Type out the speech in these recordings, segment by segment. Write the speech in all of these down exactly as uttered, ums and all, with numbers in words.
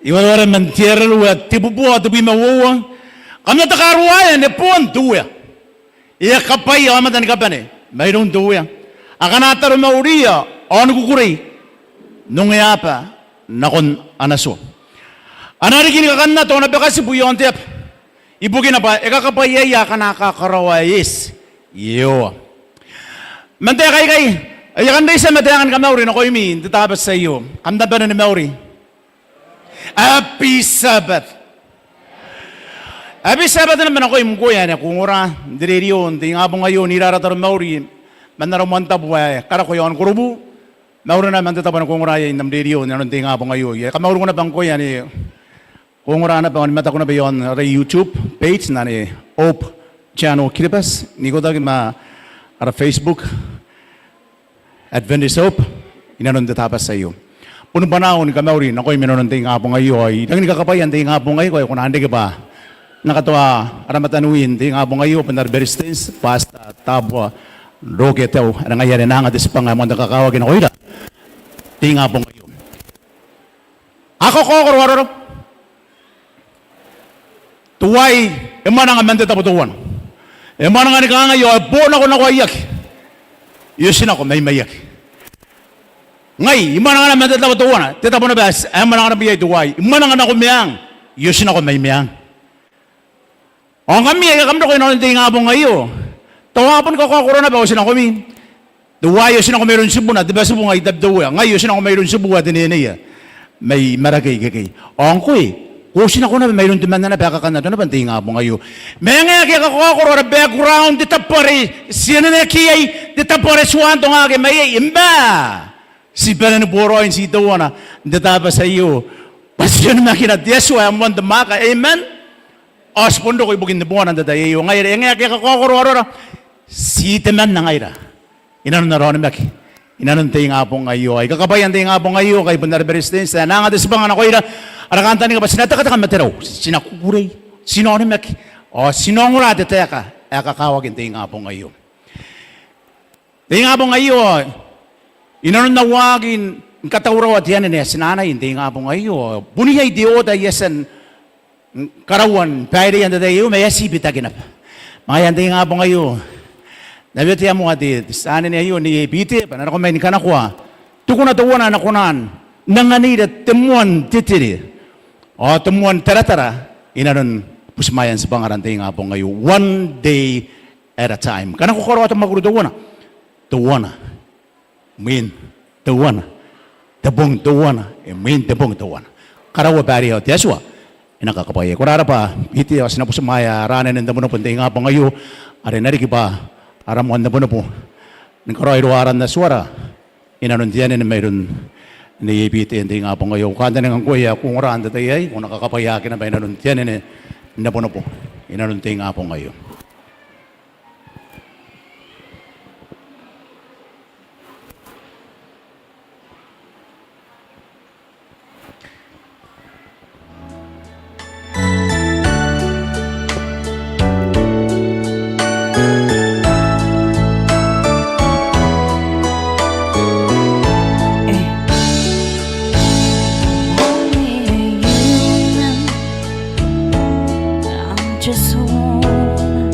I wareware man te aro ae tebubua tebwi ma uoua. Kam na takaruaea neboon te Uea. E a kabwaia aomata ni kabane mairoun te Uea, akana taromauriia ao ni kukurei n ongeaba nakon ana tua. A na riki ni kakannato ana bakatibu i aon te aba, ibukina bwa e kakabwaiaia akana kakaraoa ae eti Iehova. Man taeka aikai, I a kan reitia ma te anga ni kamauri nakoimi n te Tabati aio. Kam na bane ni mauri. Happy Sabbath. Happy Sabbath naba nakoim ngkoe ae ko ongora n te rerio n te ingabong aio, n ira ara taromauri man ara moan tabo ae karako i aon Korobu. Mauri naba man te tabo ae ko ongora iai n am rerio inanon te ingabong aio. I a kamauriko naba ngkoe ae ko ongora naba ao ni mataku naba i aon ara YouTube page, n ana Hope Channel Kiribati, n ikotaki ma ara Facebook Adventist Hope inanon te Tabati aio. Bon bwanaau ni kamauri nakoim inanon te ingabong aio. I rangi ni kakabwaia n te ingabong aio ngkai ko na reke bwa N na katoa ara mataniwi n te ingabong aio, bon ara Beretitenti, Pastor Tabua Roke Tau, are ngaia are e na anga te tibwanga ae moan te kakawaki nakoira n te ingabong aio. A kakaokoro arora. Teuaei e mwananga man te tabo teuana. E mwananga ni kangai ao e bo nakonakoaiaki, e oti nako mai maiaki. Ngai, I mwananga naba man te tabo teuana, te tabo naba ae e mwananga naba iai teuaei. I mwananga nako meang, I oti nako mai meang. Ao ngkami aika kam roko inanon te ingabong aio, tao a boni kakaokoro naba otinako. Teuaei e oti nako mairoun tibuna, te batibu ngai Tabiteuea. Ngai I oti nako mairoun tibua, te neneia mai Marakei ikekei. Ao ngkoe, ko oti nako naba mairoun temanna naba ae kakannato naba n te ingabong aio. Ma e ngae e a kakaokoro ara background, te tabo are ti anenaki iai, te tabo are ti uantongaaki maiai, ma ti bane ni boraoi n ti teuana n te Tabati aio bwa ti onimakina te Atua ae moan te mwaaka. Amen. Ao ti bon roko ibukin neboana n te tai aio. Ngaia are e ngae e a kakaokoro arora, ti temanna ngaira inanon ara onimaki inanon te ingabong aio. Ai kakabwaia n te ingabong aio ngkai bon ara Beretitenti ae e na anga te tibwanga nakoira ara kantaninga bwa ti na tekateka ma te rau, ti na kukurei, ti na onimaki, ao ti na ongora te taeka ae kakawaki n te ingabong aio. Te ingabong aio, inanon au waaki ni katauraoa te anene ae ti na anai n te ingabong aio, bon iai te oota ae I a tia n karaua ni baireia n te tai aio, ma e a tii bitaki naba. Ma ngaia n te ingabong aio N na wetea moa te, te tia anene aio, Nei Ebite, bwa N na nako mai ni kanakoa te kona teuana ae N na kona n anganira te moan tetere ao te moan taratara inanon butimwaean tibwangara n te ingabong aio. One day at a time. Kanakoa karaoa te mwakuri teuana, teuana imwin teuana, te bong teuana imwin te bong teuana. Karaua baireia ao te Atua e na kakabwaiai. Ko rabwa Ebite, ao ti na butimwaea ara anene n tebonebo n te ingabong aio, are e na riki bwa ara moan tebonebo ni karaoi irouia aran Atuara inanon te anene mairoun Nei Ebite n te ingabong aio. Au kantaninga ngkoe ae ko ongora n te tai aei, ko na kakabwaiaaki naba inanon te anene n tebonebo inanon te ingabong aio. Only a human. I'm just a woman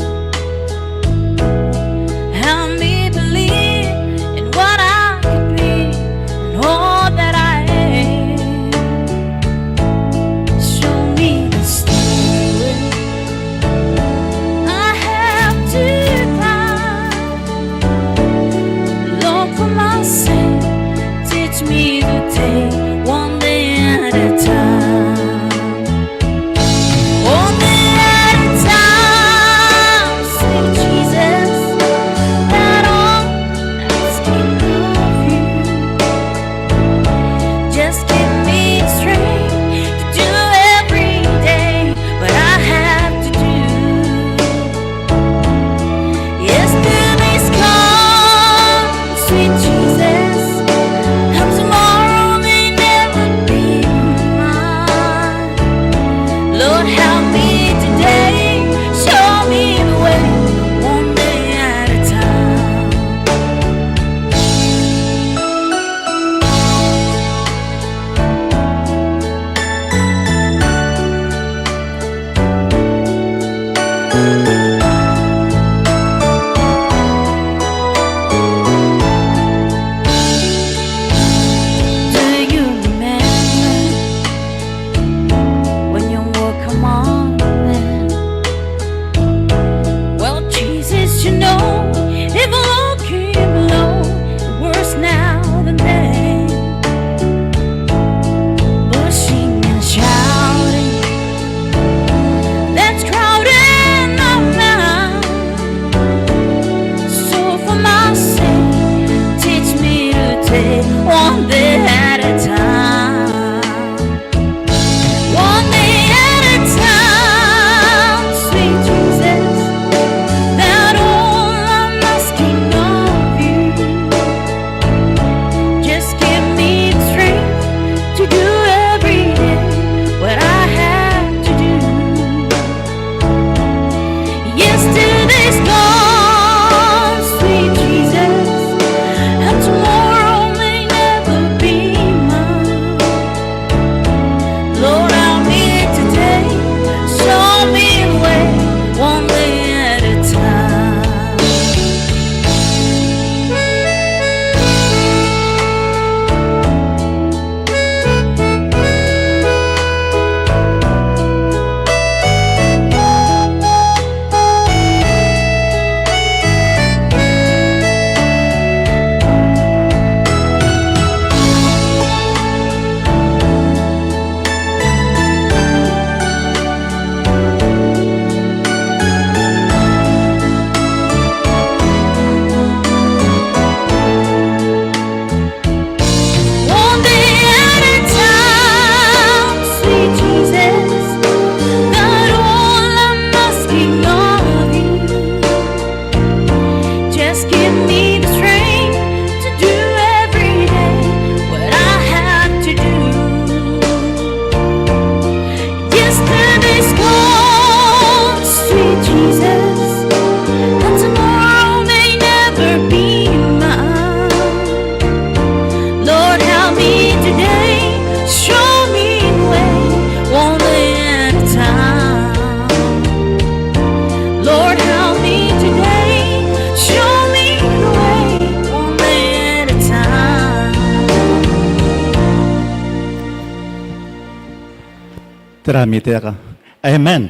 Tera ami taeka? Amen.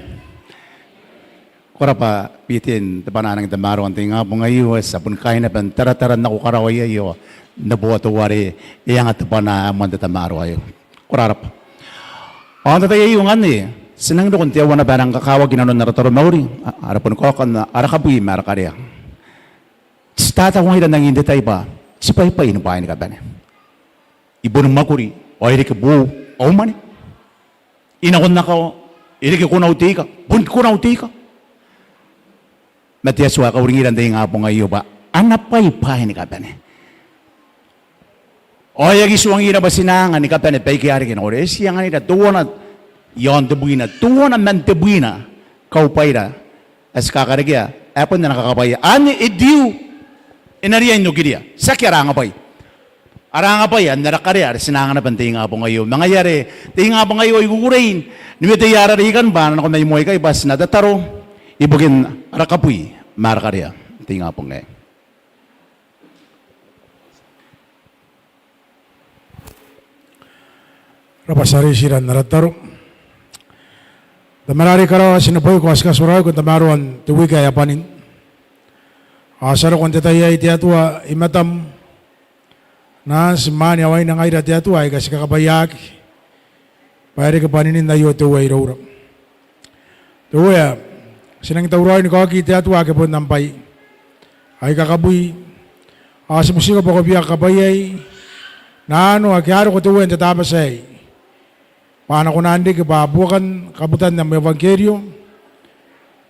Ko rabwa Biten, te bwana ae nang tamaroa n te ingabong aio, ti a bon kaina bwa e na taratara nako karawa iai ao n na boo teuare e anga te bwana ae moan te tamaroa aio. Ko rabwa. Ao n te tai aio ngkanne ti nang roko n te aua naba ae rang kakawaki inanon ara taromauri, a-, are boni kaokan ara kabwi ma ara karea. Ti tatau ngaira n angin te tai bwa ti baibai ni bwaai ni kabane. I boni mwakuri ao e reke boou ao mwane. I nakon akawa e reke konau te ika, bon konau te ika. Ma te Atua e kauringira n te ingabong aio bwa a na bwai bwaai ni kabane. Ao e aki tuangira bwa ti na anga ni kabane baike a reke nako, e ti anganira teuana iaon tebwina, teuana man tebwina kaubwaira ae ti kakarekea ae bon ana kakabwaia. Anne e tiu, e na riai n okiria. Tiaki ara angabwai. Ara angabwai ae n ara karea are ti na anga naba n te ingabong aio. Ma ngaia are te ingabong aio I kukurei ni weteia arara ikanne bwa a na nako mai moa ikai bwa ti na tataro ibukin ara kabwi ma ara karea n te ingabong aei. Rabwa, ti a reitira n ara tataro. Tamara are i karawa, ti neboiko ao ti katurauiko n tamaroan te wiki ae a bwanin. Ao ti a roko n te tai aei te Atua i matam, n anti mwaane ao aine ngaira te Atua aika ti kakabwaiaaki bwa e reke bwaninin aio te Uea iroura. Te Uea, ti nang tauraoi ni kaoki te Atua ake bon am bwai aika kabwi, ao ti butiko bwa ko bia kakabwaiai naano ake a roko te Uea n te Tabati aei, bwa a na kona n riki bwa buakan kabutan am euangkerio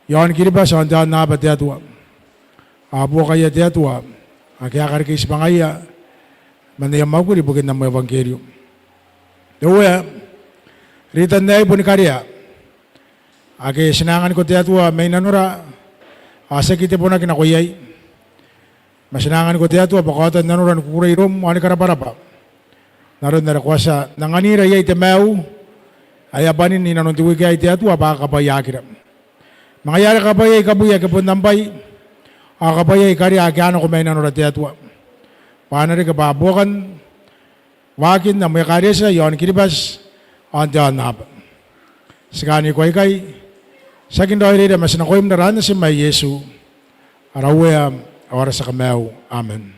iaon Kiribati ao n te aonnaba te Atua. Ao buakaia te Atua ake a karekei tibwangaia man aia mwakuri ibukin am euangkerio. Te Uea, ritan aei boni karea ake ti na anganiko te Atua mai nanora, ao ti aki tebonaki nako iai. Ma ti na anganiko te Atua bwa kaotan nanora ni kukurei iroum ao ni karabwarabwa n aron are ko a tia n anganira iai te maiu ae a bwanin inanon te wiki aei te Atua bwa a kakabwaiaakira. Ma ngaia are kakabwaiai kabwi ake bon am bwai, ao kakabwaiai karea ake a nako mai nanora te Atua, bwa a na reke bwa buakan waakin am ekaretia iaon Kiribati ao n te aonnaba. Ti kaaniko aikai, tiaki n raoiroira, ma ti nakoim n aran Natim ae Iesu, ara Uea ao ara tia Kamaiu. Amen.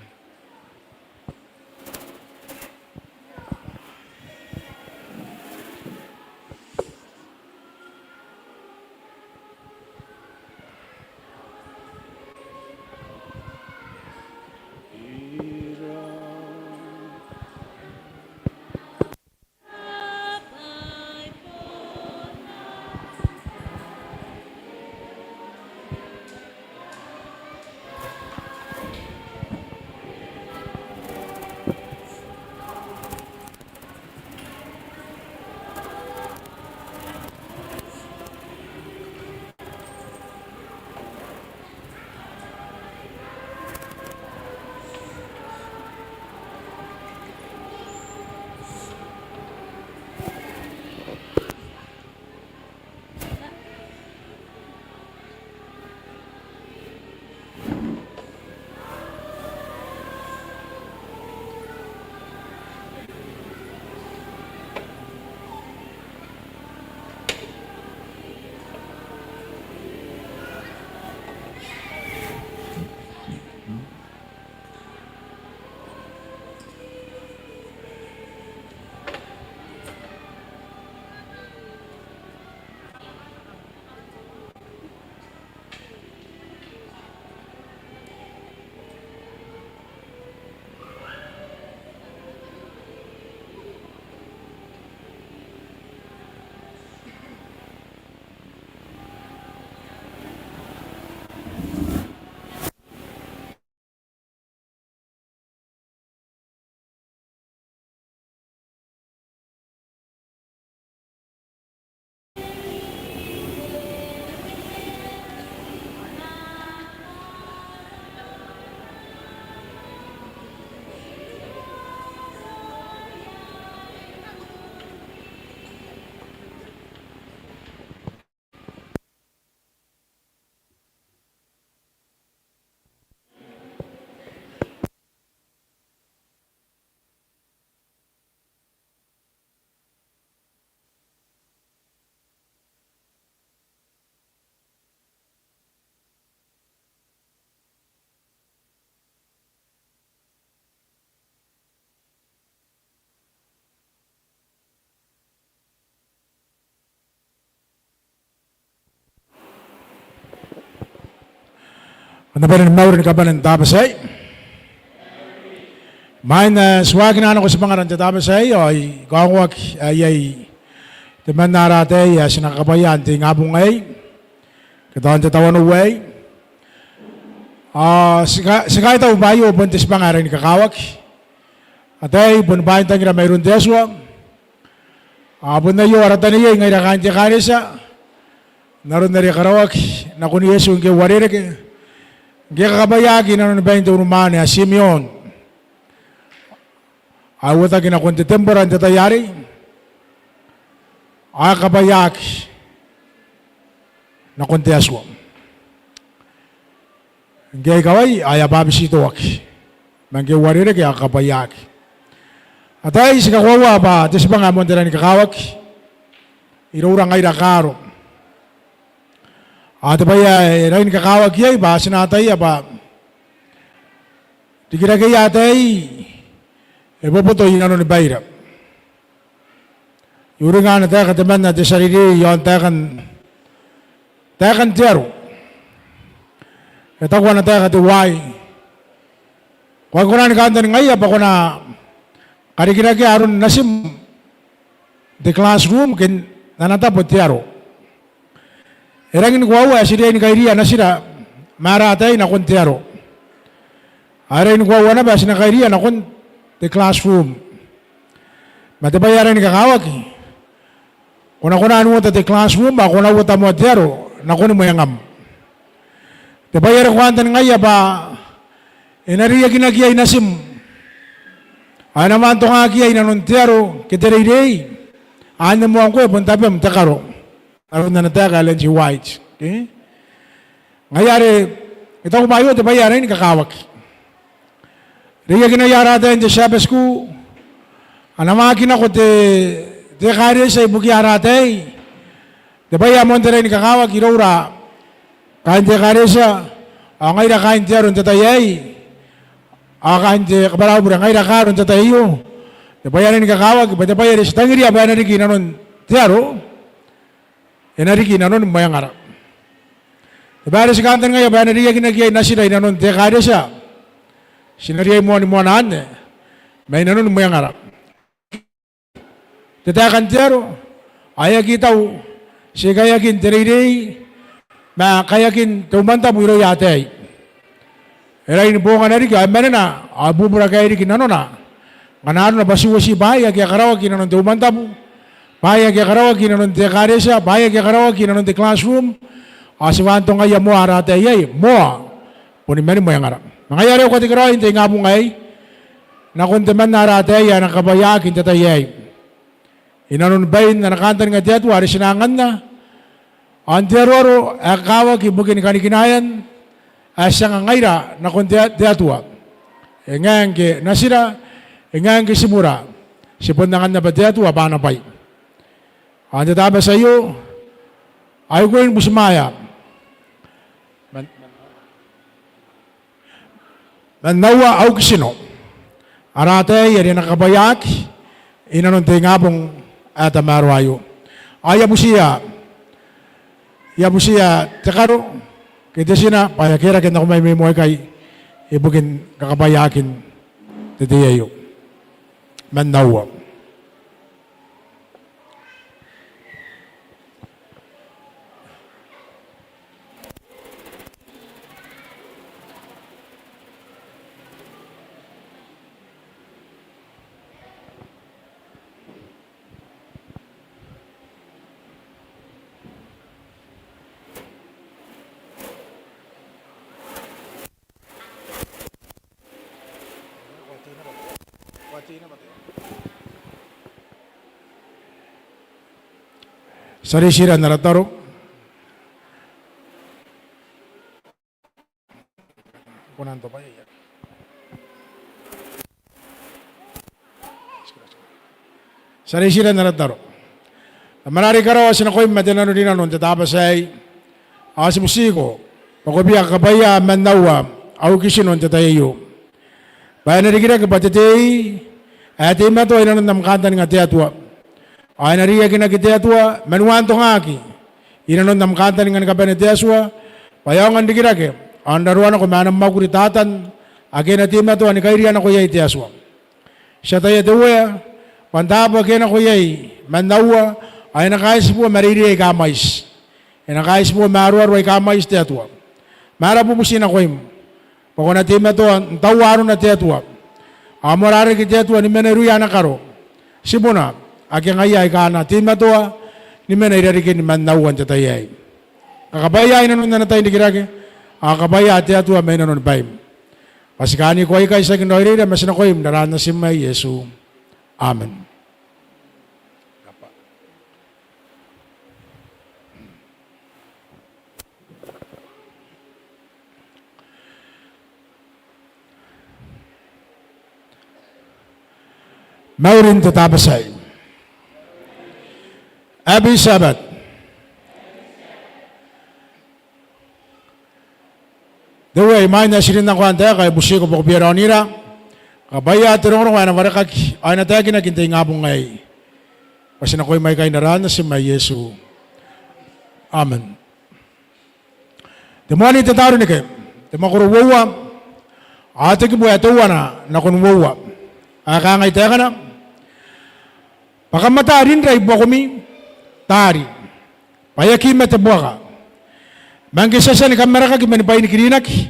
Kam na bane ni mauri ni kabane n te Tabati aei. Imwain ae ti waakina nako tibwangara n te Tabati aei ao I kaongoaki ae iai temanna ara ataei ae ti na kakabwaia n te ingabong aei ke tao n te tawanou aei. Ao ti ka, ti kaitau bwa aio bon te tibwanga ae rangi ni kakawaki. Ataei, bon bwaintangira mairoun te Atua. Ao bon aio ara taneiai ngaira kaain te ekaretia n aron are karaoaki nakon Iesu ngke e uarereke, ngke e kakabwaiaaki i nanoni bain te unimwaane ae Timeon, ao e uotaki nakon te tembora n te tai arei, ao e kakabwaiaaki nakon te Atua. Ngke e a ikawai ao e a bwabetitoaki, ma ngke e uarereke ao e kakabwaiaaki. Ataei, ti kakoaua bwa te tibwanga ae moan te rangi ni kakawaki iroura ngaira kaaro. Ao te bwai ae rangi ni kakawaki iai bwa ti na ataia bwa rikirakeia ataei e boboto i nanoni baira. I uringa ana taeka temanna te tia reirei i aon taekan, taekan te aro. E taku ana taeka teuaei: Ko aki kona ni kantaningaia bwa ko na karikirakea aron natim n te classroom ke n ana tabo te aro. E rangi ni koaua ae ti riai ni kairiia natira ma ara ataei nakon te aro. Ao e rangi ni koaua naba ae ti na kairiia nakon te classroom. Ma te bwai ae rangi ni kakawaki, ko na kona n uota te classroom ao ko na uota moa te aro nakoni mwengam. Te bwai are ko kantaningaia bwa e na reiakinaki iai natim ao e na wantongaki iai i nanon te aro ke te reirei, anne moa ngkoe bon tabem te karo. Aron ana taeka Ellen G. White. Ke? Ngaia are I taku bwa aio te bwai ae rangi ni kakawaki. Reiakinaia ara ataei n te Sabbath School, a na waaki nako te, te ekaretia ibukiia ara ataei. Te bwai ae moan te rangi ni kakawaki iroura kaain te ekaretia ao ngaira kaain te aro n te tai aei, ao kaain te kabwarabure ngaira kaaro n te tai aio. Te bwai ae rangi ni kakawaki bwa te bwai are ti tangiria bwa e na riki i nanon te aro e na riki i nanoni mwengara. Te bwai are ti kantaningaia bwa e na reiakinaki iai natira i nanon te ekaretia, ti na riai moa ni moana anne, ma i nanoni mwengara. Te taeka n te aro, ao e aki tau ti kaeakin te reirei ma kaeakin te umwantabu irouia ataei. E rangi ni bongana riki ao e manena ao e bubura kae riki nanona ngkana arona bwa ti uoti bwaai ake a karaoaki i nanon te umwantabu, bwaai ake a karaoaki i nanon te ekaretia, bwaai ake a karaoaki i nanon te classroom, ao ti wantongaia moa ara ataei iai moa boni mani mwengara. Ma ngaia are au katekeraoi n te ingabong aei nakon temanna ara ataei ae na kakabwaiaaki n te tai aei i nanoni bain ana kaantaninga te Atua are ti na anganna, ao n te aroaro ae kakawaki ibukin kanikinaean ae ti anga ngaira nakon te, te Atua. E ngae ngke natira, e ngae ngke tibura, ti bon angan naba te Atua bwa ana bwai. Ao n te Tabati aio ao I kukurei ni butimwaea man, man aua au kitino ara ataei are na kakabwaiaaki i nanon te ingabong ae tamaroa aio. Ao I a butiia, I a butiia te karo ke te tina bwa e a kerake nako mai moa ikai ibukin kakabwaiaakin te tei aio. Man aua. Ti a reitira n ara tataro. Ti a reitira n ara tataro. Tamara are i karawa, ti nako i matan nanon rinano n te Tabati aei. Ao ti butiko bwa ko bia kakabwaia man aua au kitino n te tai aio, bwa e na rikirake bwa te tei ae teimatoa i nanon am kaantaninga te Atua, ao e na reiakinaki te Atua man wantongaki i nanon am kaantaninga ni kabane te Atua, bwa e aonga n rikirake ao n raroa nako ma ana mwakuri Tatan, ake e na teimatoa ni kairia nako iai te Atua. Ti ataia te Uea bwa n taabo ake e nako iai man aua, ao e na kaitiboo ma reirei aika mwaiti. E na kaitiboo ma aroaro aika mwaiti te Atua. Ma ara bubuti nakoim bwa ko na teimatoa n taua arona te Atua, ao moarara riki te Atua ni mena irouia ana karo, tibuna ake ngaia aika a na teimatoa ni mena i rarikin man aua n te tai aei. Kakabwaia i nanon ana tai n rikirake, ao kakabwaia te Atua mai nanoni baim. Bwa ti kaaniko aikai tiaki n raoiroira, ma ti nakoim n aran Natim ae Iesu. Amen. Maurin te Tabati aei. Happy Sabbath. Te Uea, imwain ae ti rin nako aon taeka, I butiko bwa ko bia raonira. Kakabwaia te rongorongo ae na warekaki ao e na taekinaki n te ingabong aei. Bwa ti nakoim aikai n aran Natim ae Iesu. Amen. Te moan te Taronike, te mwakoro uoua, ao te kibu ae teuana nakon uoua, ae kangai taekana: Bwa kam ata rin ra i buakomi, taari, bwa e aki mate buaka. Ma ngke ti a tia ni kammarakaki mani bwainiki rinaki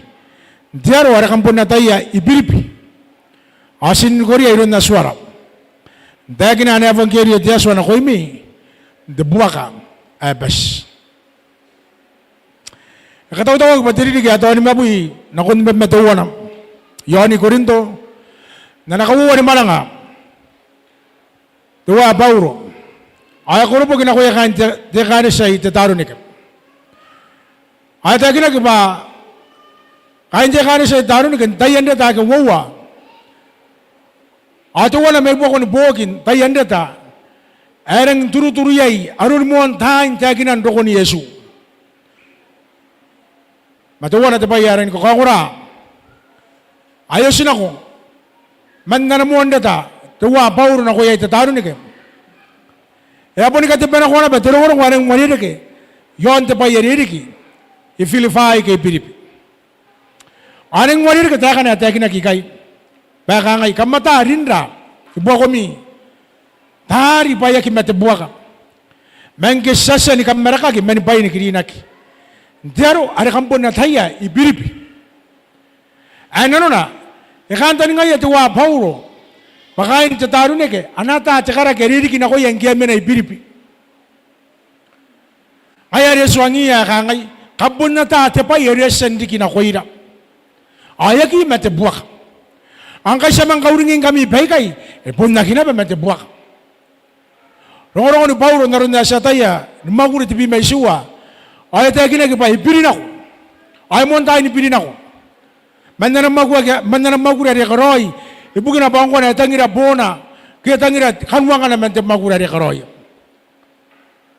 n te aro are kam bon ataia i Biribi, ao ti nikoria iroun Atuara n taekina ana euangkerio te Atua nakoimi n te buaka ae bati. E katautauaki bwa te ririki ae tao nimabwi nakon nimabwi ma teuana i aoni Korinto, n ana kauoua ni mwananga te uea Bauro, ao e koroboki nakoia kaain te, te ekaretia i Tetaronike. Ao e taekinaki bwa kaain te ekaretia i Tetaronike n taian reta ake uoua, ao teuana mai buakoni booki n taian reta ae rangi n turuturu iai aroni moan taai n taekinan rokon Iesu. Ma teuana te bwai ae rangi ni kakaongora ae oti nako man ana moan reta te uea Bauro nakoia i Tetaronike, e a boni katebenakoa naba te rongorongo ae rangi n uarereke i aon te bwai are e riki i Filibai ke i Biribi. Ao e rangi n uarereke taekana ae taekinaki ikai, bwa e kangai: Kam ata rin ra i buakomi, taari, bwa e aki mate buaka. Ma ngke ti a tia ni kammarakaki mani bwainiki rinaki n te aro are kam bon ataia i Biribi. Ae nanona e kantaningaia te uea Bauro bwa kaain Tetaronike a na ata te karaki are e riki nakoia ngke a mena i Biribi. Ngaia are e tuangiia ae kangai: Kam bon ata te bwai are e a tia n riki nakoira, ao e aki mate buaka. Ao ngkai ti a manga kauringingkami baikai, e bon aki naba mate buaka. Rongorongoni Bauro n aron ae ti ataia ni mwakuri tebwi ma itiua, ao e taekinaki bwa e biri nako, ao e moantaai ni biri nako man ana mwakuri ake, man ana mwakuri are e karaoi, ibukina bwa ngkoa e tangira boona ke e tangira kanuangana man te mwakuri are e karaoia.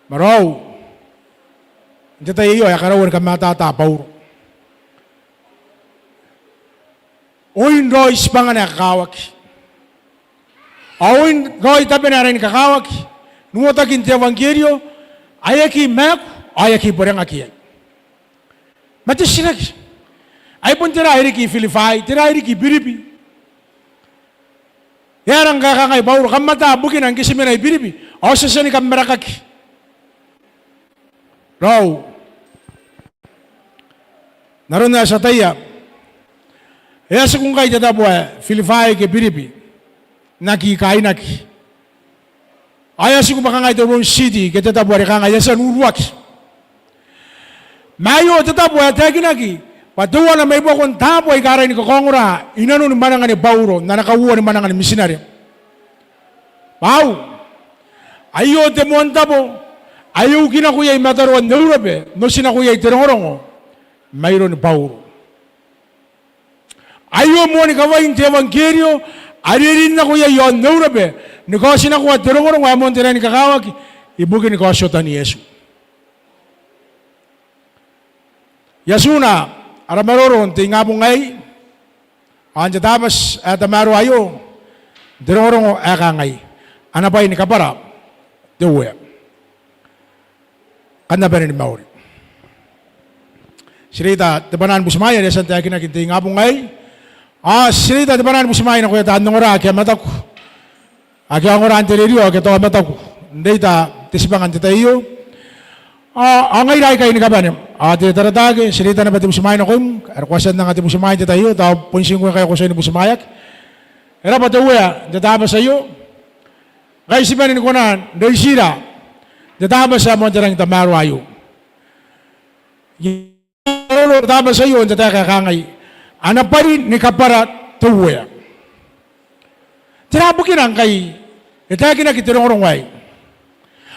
Ma raou, n te tai aio e a karaua ni kamatata Bauro. Oin raoi tibwangana ae kakawaki, ao oin raoi tabena ae rangi ni kakawaki n uotakin te euangkerio ae aki maaku ao ae aki borangaki iai. Ma te titiraki, ai bon tera ae riki i Filibai, tera ae riki i Biribi? E aera ngkai e kangai Bauro: Kam ata bukina ngke ti mena i Biribi ao ti a tia ni kammarakaki? Raou, n aron ae ti ataia, e a tiku ngkai te tabo ae Filibai ke Biribi n aki kainaki. Ao e a tiku bwa kanga te wrong city ke te tabo are kanga e a tia n uruaki. Ma aio te tabo ae taekinaki bwa teuana mai buakon taabo aika rangi ni kakaongora i nanoni mwanangani Bauro n ana kauoua ni mwananga ni mitinare. Bwa aio te moan tabo ae e uki nako iai mataroan Eurobe n oti nako iai te rongorongo mairoun Bauro. Aio moani kawain te euangkerio are e rin nako iai i aon Eurobe ni kaotinakoa te rongorongo ae moan te rangi ni kakawaki ibukin kaotiotan Iesu. I atuna ara maroro n te ingabong aei, ao n te Tabati ae tamaroa aio, n te rongorongo ae kangai: Ana bwai ni kabwara te Uea. Kam na bane ni mauri. ti reita te bwanaa ni butimwaai are e a tia n taekinaki n te ingabong aei. Ao ti reita te bwanaa ni butimwaai nakoia taan ongora ake a mataku, ake a ongora n te rerio, ake tao a mataku n reita te tibwanga n te tai aio. Ao, ao ngaira aikai ni kabane, ao te taratara ake, ti reita naba te butimwaai nakoim, are ko a tia n anga te butimwaai n te tai aio, tao bon ti ngkoe ngkai ae ko tuai ni butimwaeaki. E rabwa te Uea n te Tabati aio, ngkai ti bane ni kona n reitira n te Tabati ae moan te rangi n tamaroa aio. Maroro te Tabati aio n te taeka ae kangai, ana bwari ni kabwara te Uea. Tera bukina ngkai e taekinaki te rongorongo aei?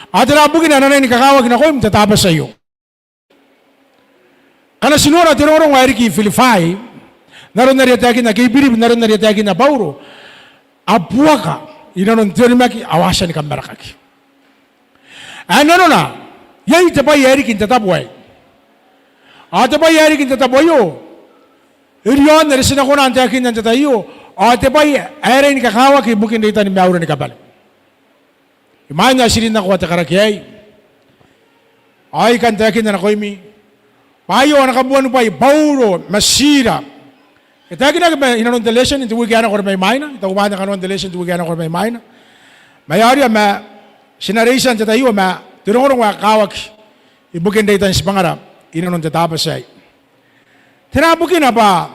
Ao tera bukina ae na rangi ni kakawaki nakoim n te Tabati aio? Ngkana ti nora te rongorongo ae riki i Filipai, n aron are e taekinna, ke i Biribi, n aron are e taekinna Bauro, a buaka i nanon te onimaki ao a tia ni kammarakaki. Ae nanona, iai te bwai ae riki n te tabo aei. Ao te bwai ae riki n te tabo aio, e riaon are ti na kona n taekinna n te tai aio, ao te bwai ae rangi ni kakawaki ibukin reitan maiura ni kabane. Imwain ae ti rin nako te karaki aei, ao I kan taekinna nakoimi bwa aio ana kabuanibwai Bauro ma Tira. E taekinaki ma i nanon te lesson n te wiki ae nako are mai mwaina, I taku bwa anne kanoan te lesson n te wiki ae nako are mai mwaina. Ma e aoria ma ti na reitia n te tai aio ma te rongorongo ae kakawaki ibukin reitan tibwangara i nanon te Tabati aei. Tera bukina bwa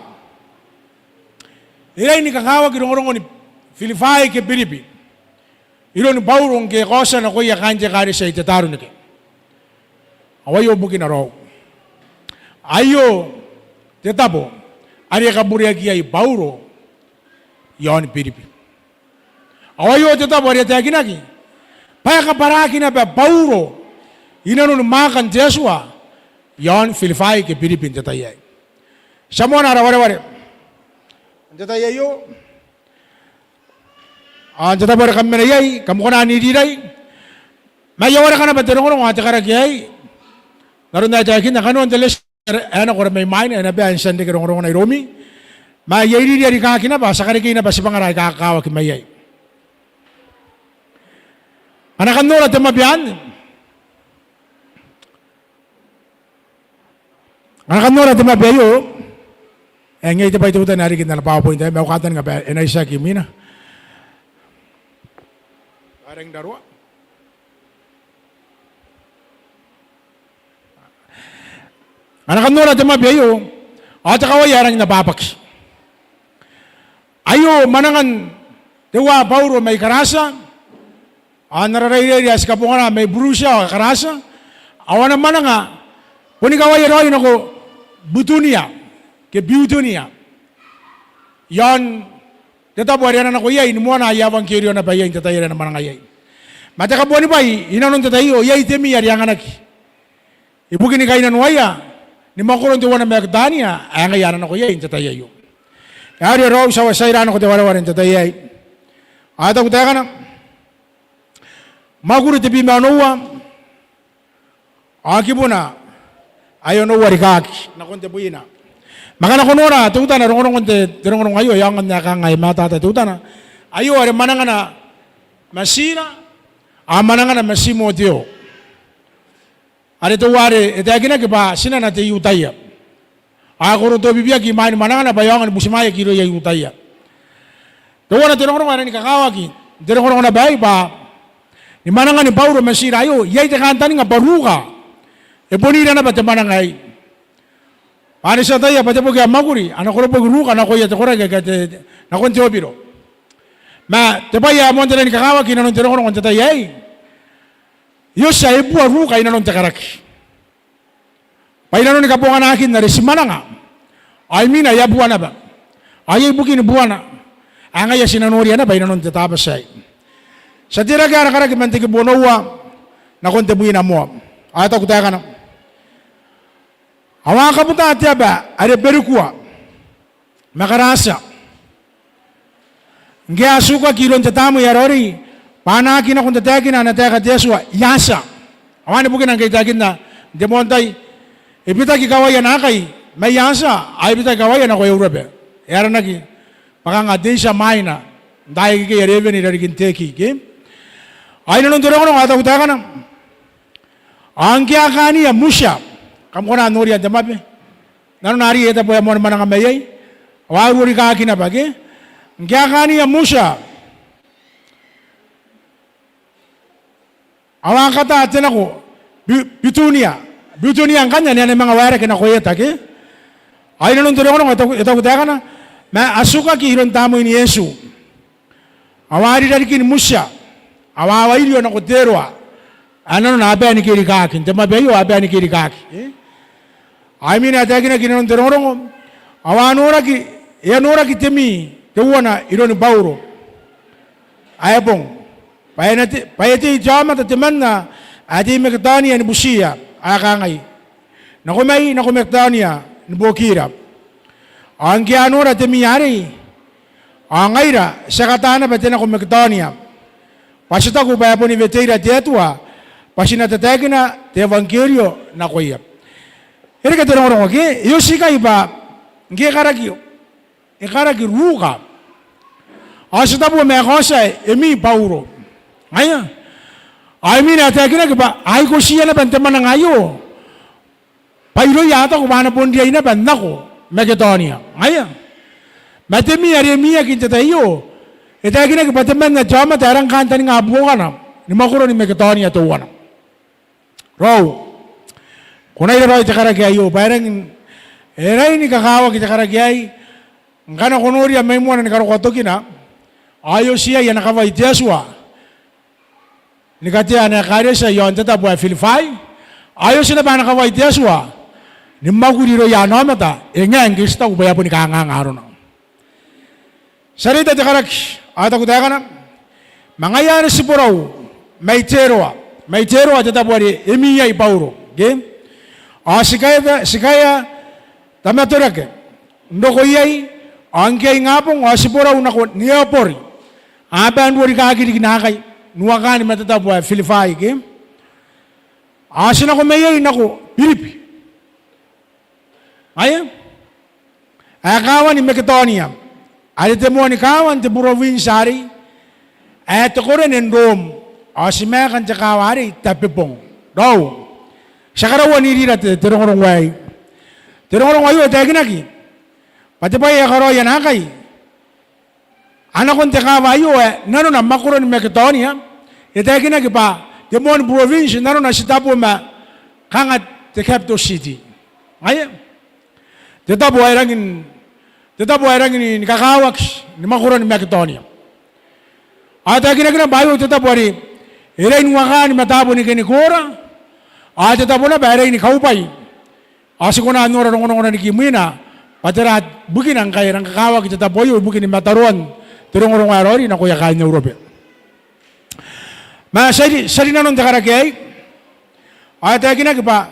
e rangi ni kakawaki rongorongon Filipai ke Biribi iroun Bauro ngke e kaotia nakoia kaain te ekaretia i Tetaronike? Ao aio bukina raou. Aio te tabo are e kabureaki iai Bauro i aon Biribi. Ao aio te tabo are e taekinaki bwa e kabwaraaki naba Bauro i nanoni mwaakan te Atua i aon Filipai ke Biribi n te tai aei. Ti a moana ara wareware n te tai aio. Ao n te tabo are kam mena iai, kam kona n iriirai. Ma I a wareka naba te rongorongo ao te karaki aei n aron ae I taekinna, kanoan te lesson ae nako are mai mwaina, e na bae n tia n reke rongorongona iroumi. Ma I a iriiria rikaaki naba, ti a karekei naba tibwangara aika kakawaki mai iai. Ngkana kam nora te mapi anne, ngkana kam nora te mapi aio, e, ngke iai te bwai teutana ae riki n ana PowerPoint aei, ma ko kataningabwa e na itiaki imwina. Are ngke raroa. Ngkana kam nora te mapi aio, ao te kawai ae rangi n ababaki. Aio mwanangan teuae Bauro mai Karatia, ao n ara rairairi ae ti kabongana mai Burutia ao Karatia, ao ana mwananga boni kawaia raoi nako Butunia, ke Biutunia, i aon te tabo are a na nako iai ni moana aia euangkerio naba iai n te tai are a na mwananga iai. Ma te kabuanibwai i nanon te tai aio, iai te mi are anganaki ibukin kainnanoaia ni mwakoron teuana Maketania ae ngaia a na nako iai n te tai aio. E aoria raou, ti a tia n ira nako te wareware n te tai aei. Ao e taku taekana, mwakuri tebwi ma onoua, ao kibuna ae onoua rikaaki nakon tebwina. Ma ngkana ko nora teutana rongorongon te, te rongorongo aio, e aonga n ae kanga e mataata teutana. Aio are mwanangana ma Tira, ao mwanangana ma Timoteo, are teuare e taekinaki bwa tinana te I-Iutaia, ao e korotobibiaki imwain mwanangana bwa e aonga ni butimwaeaki irouia I-Iutaia. Teuana te rongorongo ae rangi ni kakawaki n te rongorongo naba aei bwa ni mwanangani Bauro ma Tira aio, iai te kantaninga bwa Ruka e bon ira naba te mwananga aei. Bwa are ti ataia bwa te boki ae Mwakuri a na koroboki Ruka nakoia te koraki aika te, nakon Teobiro. Ma te bwai ae moan te rangi ni kakawaki i nanon te rongorongo n te tai aei, e oti ae e bua Ruka i nanon te karaki. Bwa i nanoni kabonganakin are ti mwananga, ao imwina e a bua naba. Ao iai bukin buana ae ngaia ti na noria naba i nanon te Tabati aei. Ti a teirake ara karaki man te kibu onoua nakon tebwina moa. Ao e taku taekana, ao a kabuta te aba are Berikua ma Karatia, ngke a tukaki iroun te tamnei ae raoiroi bwa a na aki nako n tataekina ana taeka te Atua i Atia. Ao anne bukina ngke I taekinna n te moan tai, e bitaki kawaia naakai mai Atia, ao e bitaki kawaia nako Eurobe. E aranaki bwa kanga te Asia Minor n taai akekei are e wene i rarikin Turkey, ke? Ao i nanon te rongorongo ao e taku taekana, ao ngke a kaania Mutia, kam kona n noria n te mapi, Nanona arei e tabe ae moan mwananga mai iai. Ao a uruarikaki naba ke. Ngke a kaania Mutia, ao a kata te nako Bi-, Bitunia. Bitunia ngkanne ane a na manga waerake nako eta ke. Ao i nanon te rongorongo e taku, e taku taekana, ma a tukaki iroun Tamnein Iesu. Ao a ri rarikin Mutia, ao a wairio nako Teroa, ae nanona a bae ni kerikaaki, n te mwaabe aio a bae ni kerikaaki. E? Ao imwina e taekinaki i nanon te rongorongo, ao a noraki, e a noraki te mii teuana iroun Bauro ae bong, bwa e na te-, bwa e tei te aomata temanna ae tei Maketonia ni butiia, ae kangai, nako mai, nako Maketonia ni buokira. Ao ngke a nora te mii arei, ao ngaira ti a kata naba te nako Maketonia, bwa ti taku bwa e boni weteira te Atua, bwa ti na tataekina te euangkerio nakoia. E reke te rongorongo ke, e oti ikai bwa ngke e karaki, e karaki Ruka, ao ti tabu ma e kaotia e mii Bauro. Ngaia. Ao imwina e taekinaki bwa a ikotiia naba n te mwananga aio bwa irouia a taku bwa a na bon riai naba n nako Maketonia. Ngaia. Ma te mii are e miiaki n te tai aio, e taekinaki bwa temanna te aomata ae rang kantaninga buokana ni mwakoroni Maketonia teuana. Raou, ko na ira raoi te karaki aio, bwa e rangi n, e rangi ni kakawaki te karaki aei, ngkana ko noria mai moana ni karokoa tokina, ao e oti iai ana kawai te Atua ni katea ana ekaretia i aon te tabo ae Filipai, ao e oti naba ana kawai te Atua ni mwakuri irouia ana aomata, e ngae ngke ti taku bwa e a boni kanganga arona. Ti a reita te karaki, ao e taku taekana, ma ngaia are ti borau mai Teroa, mai Teroa te tabo are e mii iai Bauro, ke? Ao ti kaea, ti kaea Tamatorake n roko iai, ao ngke a ingabong ao ti borau nako Neapoli, a bae n uarikaki riki naakai n uakaan ma te tabo ae Filipai, ke? Ao ti nako mai iai nako Biribi. Ngaia. Ae kaawan Maketonia, are te moan kaawa n te burowinti arei, ae te korene n Rom, ao ti maeka n te kaawa arei Tabebong. Raou, ti a karaua n irira te, te rongorongo aei. Te rongorongo aio e taekinaki bwa te bwai ae karaoia naakai, a nakon te kaawa aio ae nanona mwakoroni Maketonia, e taekinaki bwa te moan burowinti nanona ti tabo ma kanga te capital city. Ngaia. Te tabo ae rangi n, te tabo ae rangi ni, ni kakawaki ni mwakoroni Maketonia. Ao e taekinaki naba aio te tabo are e rei n uakaan ma taabo ni kenikoora, ao te tabo naba ae rei ni kaubwai. Ao ti kona n nora rongorongona riki imwina bwa tera bukina ngkai e rang kakawaki te tabo aio ibukin mataroan te rongorongo ae raoiroi nakoia kaain Eurobe. Ma ti a ri, ti a ri nanon te karaki aei, ao e taekinaki bwa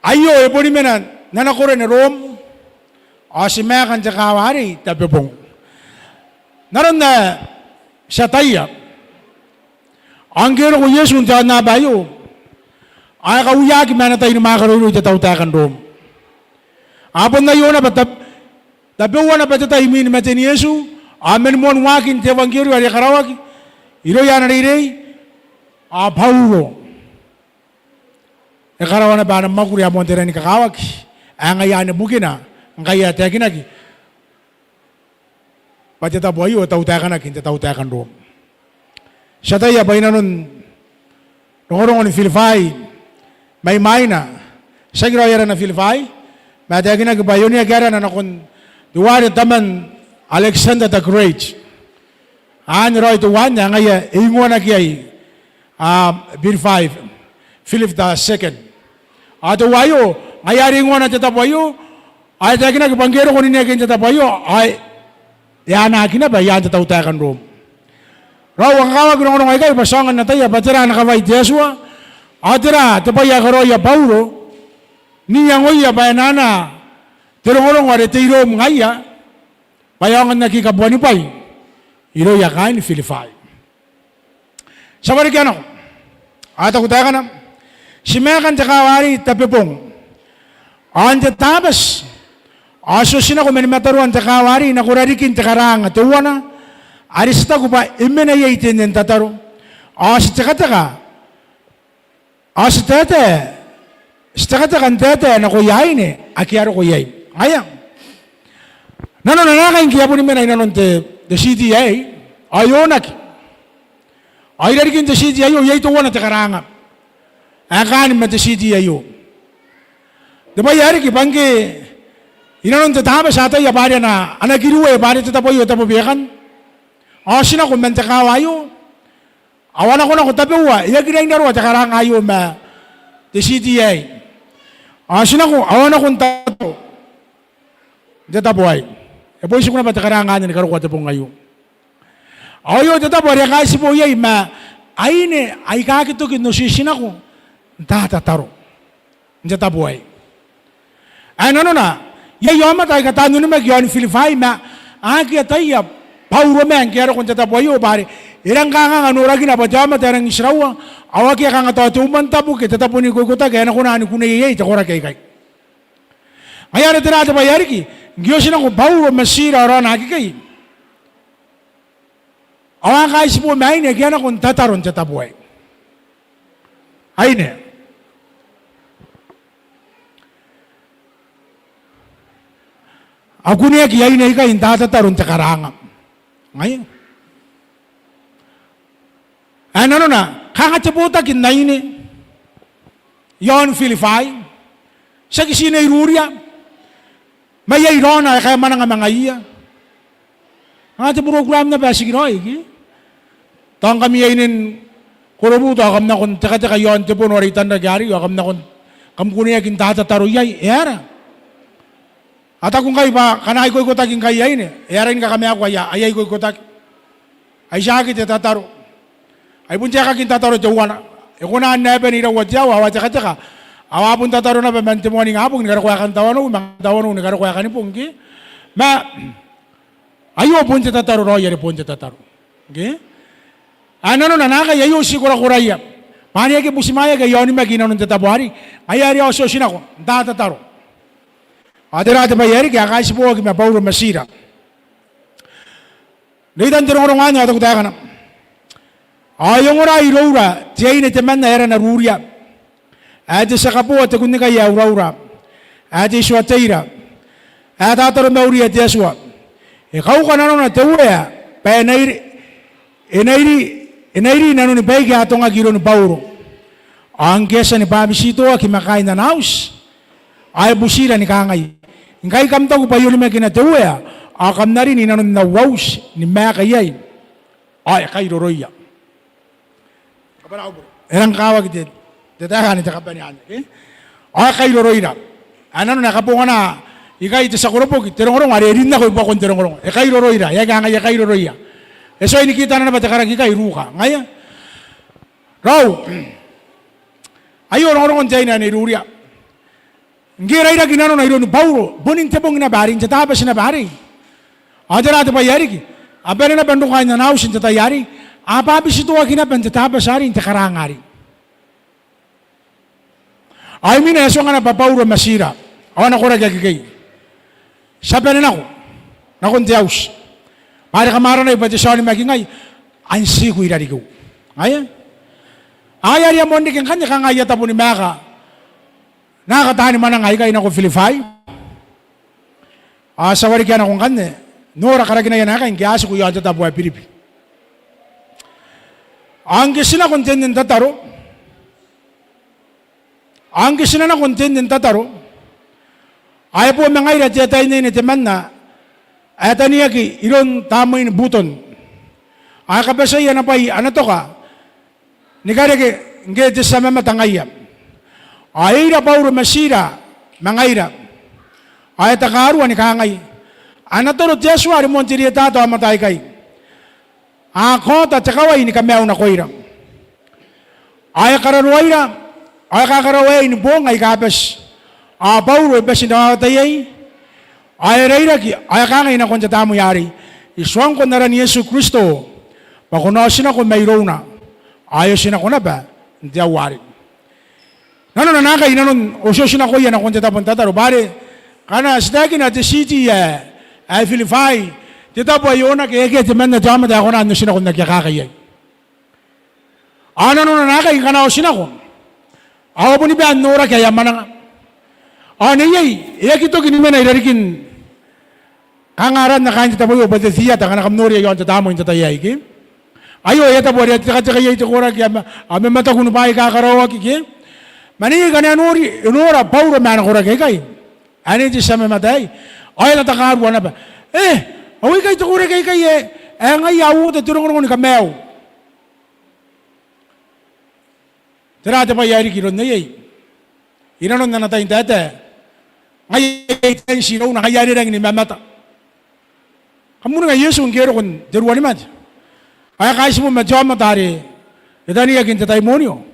aio e boni mena n ana korene Rom, ao ti maeka n te kaawa arei Tabebong. N aron ae ti ataia, ao ngke e roko Iesu n te aonnaba aio, ao e kauiaki ma ana tai ni mwaaka raoiroi te tautaeka n Rom. Ao bon aio naba tab-, tabeua naba te tai imwin maten Iesu, ao man moan waakin te euangkerio are e karaoaki irouia ana reirei, ao Bauro e karaoa naba ana mwakuri ae moan te rangi ni kakawaki, ae ngaia anne bukina ngkai e a taekinaki bwa te tabo aio e tautaekanaki n te tautaeka n Rom. Ti ataia bwa i nanon rongorongon Filipai mai mwaina, tiaki raoi arana Filipai, ma e taekinaki bwa e oneaki arana nakon teuare taman Alexander the Great. Anne raoi teuanne ae ngaia e ingoanaki iai, a, Filipai, Philip the Second. Ao teuaio, ngaia are e ingoana te tabo aio, ao e taekinaki bwa ngke e roko n ineakin te tabo aio, ao e anaaki naba i aan te tautaeka n Rom. Raou, a kakawaki rongorongo aikai bwa ti aonga n ataia bwa tera ana kawai te Atua, ao tera te bwai ae karaoia Bauro, n iangoia bwa e na anaa te rongorongo are tei Rom ngaia, bwa e aonga n aki kabuanibwai irouia kaain Filipai. Ti a warekia nako. Ao e taku taekana, ti maeka n te kaawa arei Tabebong. Ao n te Tabati, ao ti otinako mani mataroan te kaawa arei nako rarikin te karaanga teuana, are ti taku bwa e mena iai te nne n tataro. Ao ti tekateka, ao ti taetae, ti tekateka n taetae nakoia aine ake a roko iai. Ngaia. Nanona naakai ngke e a boni mena i nanon te, te city aei, ao e onaki. Ao irarikin te city aio iai teuana te karaanga ae kaan ma te city aio. Te bwai ae riki bwa ngke i nanon te Tabati a ataia bwa are a na, a na kiriwe bwa are te tabo aio e tabo bekan. Ao ti nako man te kaawa aio. Ao a nakonako tabeua, e aki rangi n raroa te karaanga aio ma te city aei. Ao ti nako, ao a nako n tataro n te tabo aei. E bon tiku naba te karaanga anne ni karokoa te bong aio. Ao aio te tabo are a kaitibo iai ma aine aika aki toki n otinako n tatataro n te tabo aei. Ae nanona, iai aomata aika taan onimaki i aon Filipai ma a aki ataia Bauro ma ngke e a roko n te tabo aio bwa are e rang kanganga norakina bwa te aomata ae rangi n tiraua, ao akea kanga tao te umwantabu ke te tabo n ikoikotaki ae e na kona ni kunea iai te koraki aikai. Ngaia are tera te bwai ae riki, ngke e otinako Bauro ma Tira ao raona akekei, ao a kaitibo ma aine ake a nako n tataro n te tabo aei. Aine. A kuneaki aine aikai n tatataro n te karaanga. Ngaia. Ae nanona, kanga te botaki n aine i aon Filipai, tiaki ti na iruria, ma iai raona ae kaemananga ma ngaiia. Kanga te burokuraem naba ae tikiraoi ke? Tao ngkami ainen Korobu tao kam nako n tekateka i aon te bono are I tanrake arei, ao kam nako n, kam kuneaki n tatataro iai, e aera? A taku ngkai bwa akana ikoikotaki ngkai aine, e aera ni kakamaaku aia, aia ikoikotaki. Ai tiaki te tataro. Ai bon te aekaki n tataro teuana. E kona n ae bane iraua te aoa, ao a tekateka. Ao a bon tataro naba man te moaningabong ni karokoa aekan tawanou, ma tawanou ni karokoa aekan bong ke. Ma aio bon te tataro raoi are bon te tataro. Ke? Ae nanona naakai aio ti korakoraia. Bwa are e aki butimwaeaki aia onimaki i nanon te tabo arei. Ngaia are a otioti nako n tatataro. Ao tera te bwai ae riki, a kaitiboaki ma Bauro ma Tira. Reitan te rongorongo anne ao taku taekana. Ao e ongora iroura te aine temanna ae arana Ruria, ae te tia kaboa te kunnikai ae uraura, ae te itiua teira, ae tataro mauria te Atua. E kauka nanona te Uea bwa e na iri, e na iri, e na iri i nanoni baike a atongaki iroun Bauro. Ao ngke e a tia ni bwabetitoaki ma kaain ana auti, ao e butira ni kangai, Ngkai kam taku bwa I onimakina te Uea, ao kam na rin i nanon au auti ni maeka iai. Ao e kairoroia. E rang kakawaki te, te taeka anne, te kabane anne, ke? Ao e kairoroira. Ae nanona e kabongana ikai te tia koroboki te rongorongo are e rin nako i buakon te rongorongo. E kairoroira, e aki kangai e kairoroia. E tuai ni kitana naba te karaki ikai Ruka. Ngaia. Raou. Aio rongorongon te aine ae Nei Ruria. Ngke e rairaki nanona iroun Bauro, bon n te bong naba arei, n te Tabati naba arei. Ao tera te bwai ae riki, a bane naba n roko kaain ana auti n te tai arei, a bwabetitoaki naba n te Tabati arei n te karaanga arei. Ao imwina e tuanga naba Bauro ma Tira, ao a na koraki akekei. Ti a bane nako, nakon te auti. Bwa are kam aranai bwa te tia onimaki ngai, an tiku i rarikiu. Ngaia. Ao e a riai moa n reke ngkanne kanga aia tabo ni maeka naaka taani mwananga aikai nako Filipai. Ao ti a warekia nako ngkanne, nora karakinaia naakai ngke a tiku i aon te tabo ae Biribi. Ao ngke ti nako n te nne n tataro, ao ngke ti na nako n te nne n tataro, ao e bo ma ngaira te ataeinnaine temanna ae taniaki iroun Tamwein Buton. Ao e kabatiai ana bwai ana toka ni kareke ngke te tia mamata ngaia. Ao e ira Bauro ma Tira ma ngaira. Ao e takarua ni kangai, a na toro te Atua are moan te rietata aomata aikai. A kaota te kawai ni kamaiu nakoira. Ao e kararoaira, ao e kakaraoa iai ni boong aika bati. Ao Bauro e bati n rawawata iai, ao e rairaki, ao e kangai nakon te tamnei arei, I tuangko n aran Iesu Kristo, bwa ko na otinako mairouna. Ao e otinako naba n te aoa arei. Nanona naakai i nanon otiotinakoia nakon te tabo n tataro, bwa are ngkana ti taekina te city ae, ae Filipai, te tabo ae onake, e akea temanna te aomata ae kona n otinako n aki akaka iai. Ao nanona naakai ngkana a otinako, ao a boni bane n noraki aia mwananga. Ao neiei, e aki toki ni mena i rarikin kanga aran kaain te tabo aio bwa te tiata, ngkana kam noria i aon te tamnei n te tai aei ke. Aio e a tabu are a tekateka iai te koraki, a ma-, a mamataku ni bwaai aika karaoaki ke. Ma neiei ngkana e nori, e nora Bauro ma ana koraki aikai, anne te tia mamata aei, ao e tatakaarua naba. E, ao ikai te koraki aikai ae, ae ngaia a uota te rongorongo ni kamaiu. Tera te bwai ae riki iroun neiei? I nanon ana tai n taetae, ngaia e a tia n ti irouna, ngaia are e rangi ni mamata. Kam uringa Iesu ngke e roko n te ruanimate ao e kaitibo ma te aomata are e taneaki n te taimonio.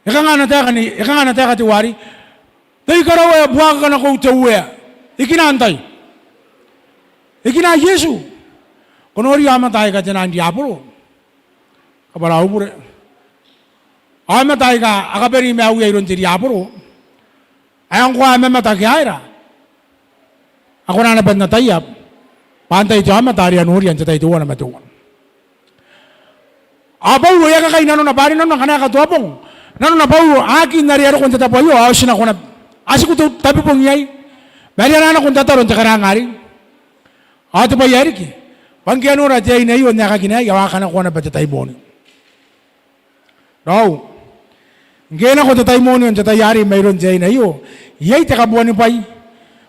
E kanga ana taeka ni, e kanga ana taeka teuarei? Tai karawa ae buakaka nakou te Uea. E kina antai? E kina Iesu. Ko noria aomata aika taian riaboro. Kabwara au bure. Aomata aika a kabane maiuia iroun te riaboro, ae ngkoa a mamata ke a aera, a kona naba n ataia bwa antai te aomata are a noria n te tai teuana ma teuana. Ao Bauro e a kakai nanona bwa are nanona ngkana e katoa bong. Nanona Bauro, a aki n are e a roko n te tabo aio, ao ti nako naba. A tiku te tabibong iai. Ma are a na nako n tataro n te karaanga arei. Ao te bwai ae riki, bwa ngke e a nora te aine aio n aekakin aei, ao a kanakoa naba te taimonio. Raou, ngke e nako te taimonio n te tai arei mairoun te aine aio, iai te kabuanibwai.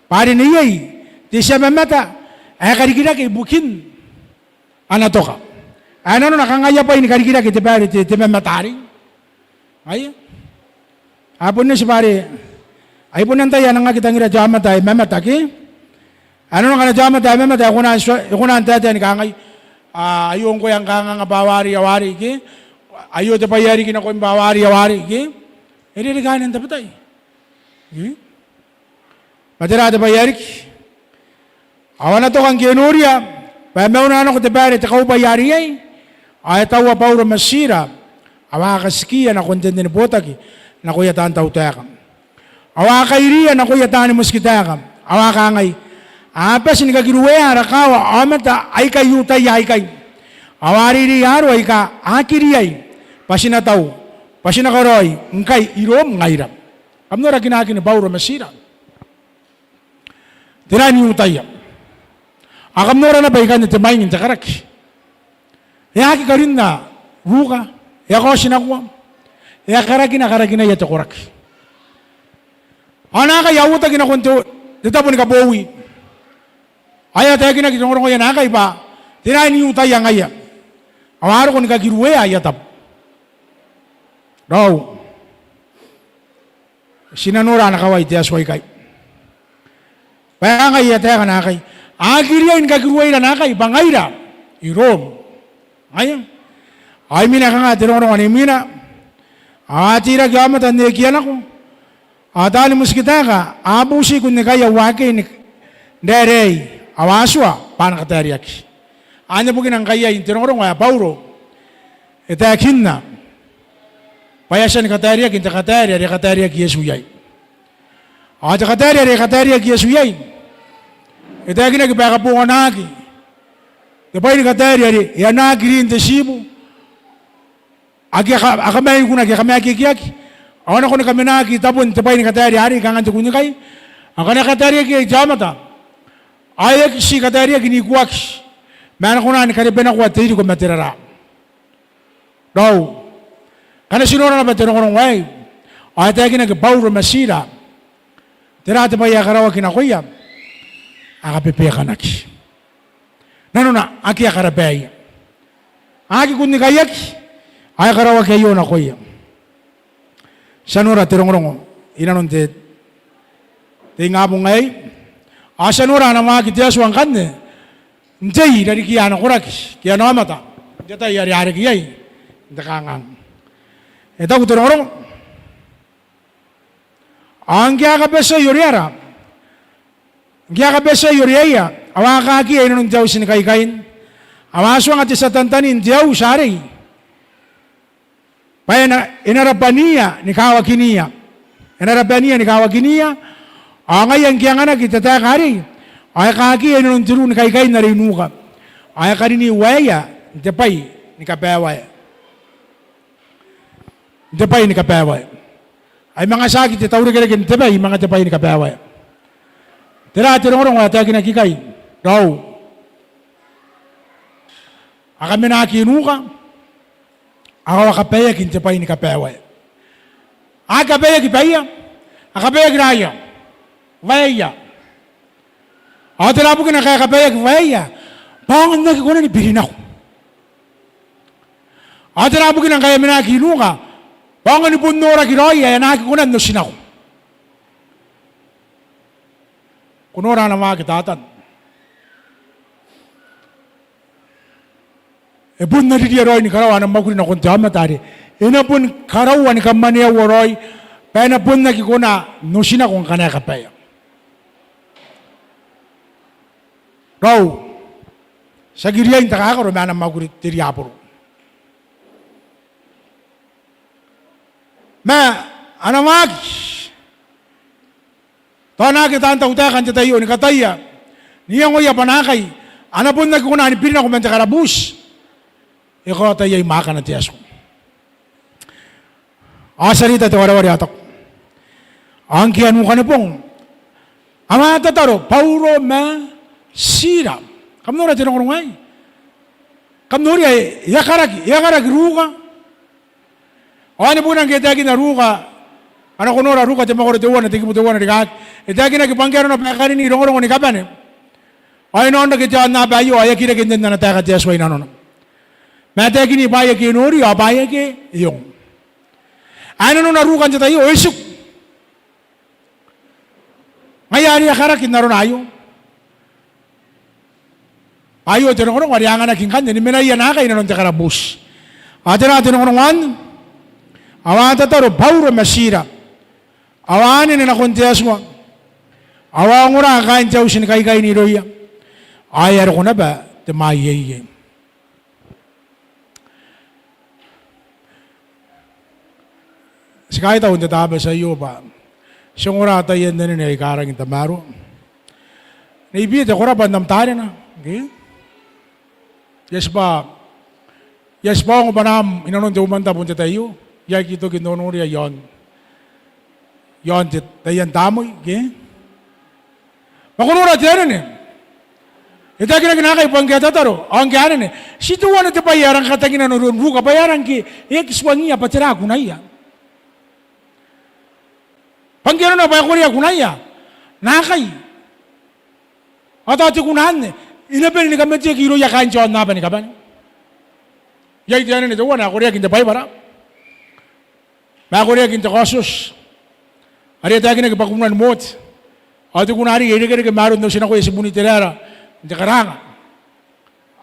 Bwa are neiei te tia mamata ae karikirake ibukin ana toka. Ae nanona kangai bwai ni karikirake te baere te, te mamata arei. Ngaia. A bon eti bwa are ai bon antai ae nang aki tangira te aomata ae mamata ke. Ae nanona ngkana te aomata ae mamata e kona n tua, e kona n taetae ni kangai, a, aio ngkoe ae ngkanganga bwa a ware, a ware ke. Aio te bwai ae riki nakoim bwa a ware, a ware ke. E rereke anne n tabetai. Ke? Ma tera te bwai ae riki? Ao ana toka ngke e noria bwa e maunanako te baere te kaubwai are iai, ao e taua Bauro ma Tira, ao a katikiia nakon te nne ni botaki nakoia taan tautaeka. Ao a kairiia nakoia taani motikitaeka, ao a kangai, a bati ni kakiruea ara kaawa aomata aika I-Iutaia aikai. Ao a reirei aaro aika a aki riai bwa ti na tau, bwa ti na karaoi ngkai iroum ngaira. Kam nora kinaakini Bauro ma Tira. Tera n I-Iutaia. Ao kam nora naba ikanne te mwaing n te karaki. E a aki karinna ruka, e a kaotinakoa, e a karakina karakinaia te koraki. Ao naakai a uotaki nakon te, te tabo ni kabowi. Ao e a taekinaki te rongorongo aei naakai bwa tera n I-Iutaia ngaia. Ao a roko ni kakiruea aia tabo. Raou. Ti na nora ana kawai te Atua ikai. Bwa e kangai aia taeka naakai. A aki riai ni kakirueira naakai bwa ngaira iroum. Ngaia. Ao imwina e kanga te rongorongo anne imwina. Ao a teirake aomata n ekiia nako. Ao taani motikitaeka a buti kunnikai au akei n raeraei. Ao a tua bwa a na kataereaki. Anne bukina ngkai iai n te rongorongo ae Bauro e taekinna bwa e a tia ni kataereaki n te kataere are e kataereaki Iesu iai. Ao te kataere are e kataereaki Iesu iai e taekinaki bwa e kabonganaki te bwai ni kataere are e anaaki rin te tiibu ake a ka-, a kamaikunaki, a kamaekiakiaki, ao a nako ni kamenaaki tabon te bwai ni kataere arei, kangan te kunnikai. Ao ngkana e kataereaki iai te aomata ao e aki ti kataereaki n ikuaki, ma a na kona ni karebenakoa te iriko ma te raraa. Raou, ngkana ti nora naba te rongorongo aei, ao e taekinaki Bauro ma Tira. Tera te bwai ae karaoaki nakoia? A kabebekanaki. Nanona akea karabaia. A aki kunnikaiaki, ao e karaoaki aio nakoia. Ti a nora te rongorongo i nanon te, te ingabong aei. Ao ti a nora ana waaki te Atua ngkanne n tei i rarikia ana koraki ke ana aomata n te tai are a reke iai n te kangaanga. E taku te rongorongo. Ao ngke a kabatia ioriara, ngke a kabatia ioreaia, ao a kaakiia i nanon te auti ni kaikain. Ao a tuanga te tia tantanin te auti arei bwa e na, e na rabwaniia ni kawakiniia. E na rabwaniia ni kawakiniia. Ao ngaia ngke e anganaki te taeka arei, ao e kaakiia i nanon te ruu ni kaikain are i nuka. Ao e karini waeia n te bwai ni kabaewae. N te bwai ni kabaewae. Ai manga tiaki te taurekereke n te bwai, manga te bwai ni kabaewaea. Tera te rongorongo ae taekinaki ikai? Raou. A kamenaaki nuka, ao a kabaeaki n te bwai ni kabaewaea. A aki kabaeaki baia, a kabaeaki raia. Waeia. Ao tera bukina ngkae a kabaeaki waeia? Bwa a aki kona ni biri nako. Ao tera bukina ngkae a menaki nuka? Bwa a aki bon noraki raoi ae a na aki kona n oti nako. Ko nora ana waaki Tatan. E bon na riria raoi ni karaoa ana mwakuri nakon te aomata are e na bon karaoa ni kamwaneaua raoi bwa e na bon aki kona n oti nako ngkana e kabaea. Raou, tiaki riain takakaro ma ana mwakuri te riaboro. Ma ana waaki, tao a na aki taan tautaeka n te tai aio ni kataia n iangoia bwa naakai a na bon aki kona ni biri nako man te karabuuti. E kaota iai mwaakana te Atua. Ao ti a reita te wareware ae taku, ao ngke a nukanibong, a watataro Bauro ma Tira. Kam nora te rongorongo aei. Kam noria, e a karaki, e a karaki Ruka. Ao anne bukina ngke e taekinna Ruka, ngkana ko nora Ruka te mwakoro teuana, te kibu teuana rikaaki, e taekinaki bwa ngke arona bwa e karini rongorongo ni kabane, ao e na onrake te aonnaba aio, ao e aki reke nnen ana taeka te Atua i nanona. Ma e taekini bwaai ake e nori ao bwaai ake e ongo. Ae nanona Ruka n te tai aio e tiku. Ngaia are e a karaki n arona aio. Bwa aio te rongorongo are a anganaki ngkanne ni menaia naakai i nanon te karabuuti. Ao tera te rongorongo anne? A watataro Bauro ma Tira. Ao a anene nakon te Atua. Ao a ongora kaain te auti ni kaikain irouia. Ao e a roko naba te mwaieie. Ti kaitau n te Tabati aio bwa ti ongora taian anene aika rangi n tamaroa. Nei Bita, ko rabwa n am tarena, ke? I a tibwa, I a tibwa ongo bwanaam i nanon te umwantabu n te tai aio. I aki toki n nonoria i aon, i aon te, taian tamnei, ke? Ma ko nora te anene. E taekinaki naakai bwa ngke a tataro, ao ngke a anene. Ti teuana te bwai ae rang katangina n aron Ruka bwa e aera ngke e aki tuangiia bwa tera kunaia. Bwa ngke arona bwa e korea kunaia, naakai, ao tao te kuna anne e na bane ni kamateki irouia kaain te aonnaba ni kabane. Iai te anene teuana ae koreaki n te Baibara. Ma e koreaki n te Kaotioti are e taekinaki bwa kunan Mote. Ao te kuna arei e irekereke ma aron otinako e tibun Iteraera n te karaanga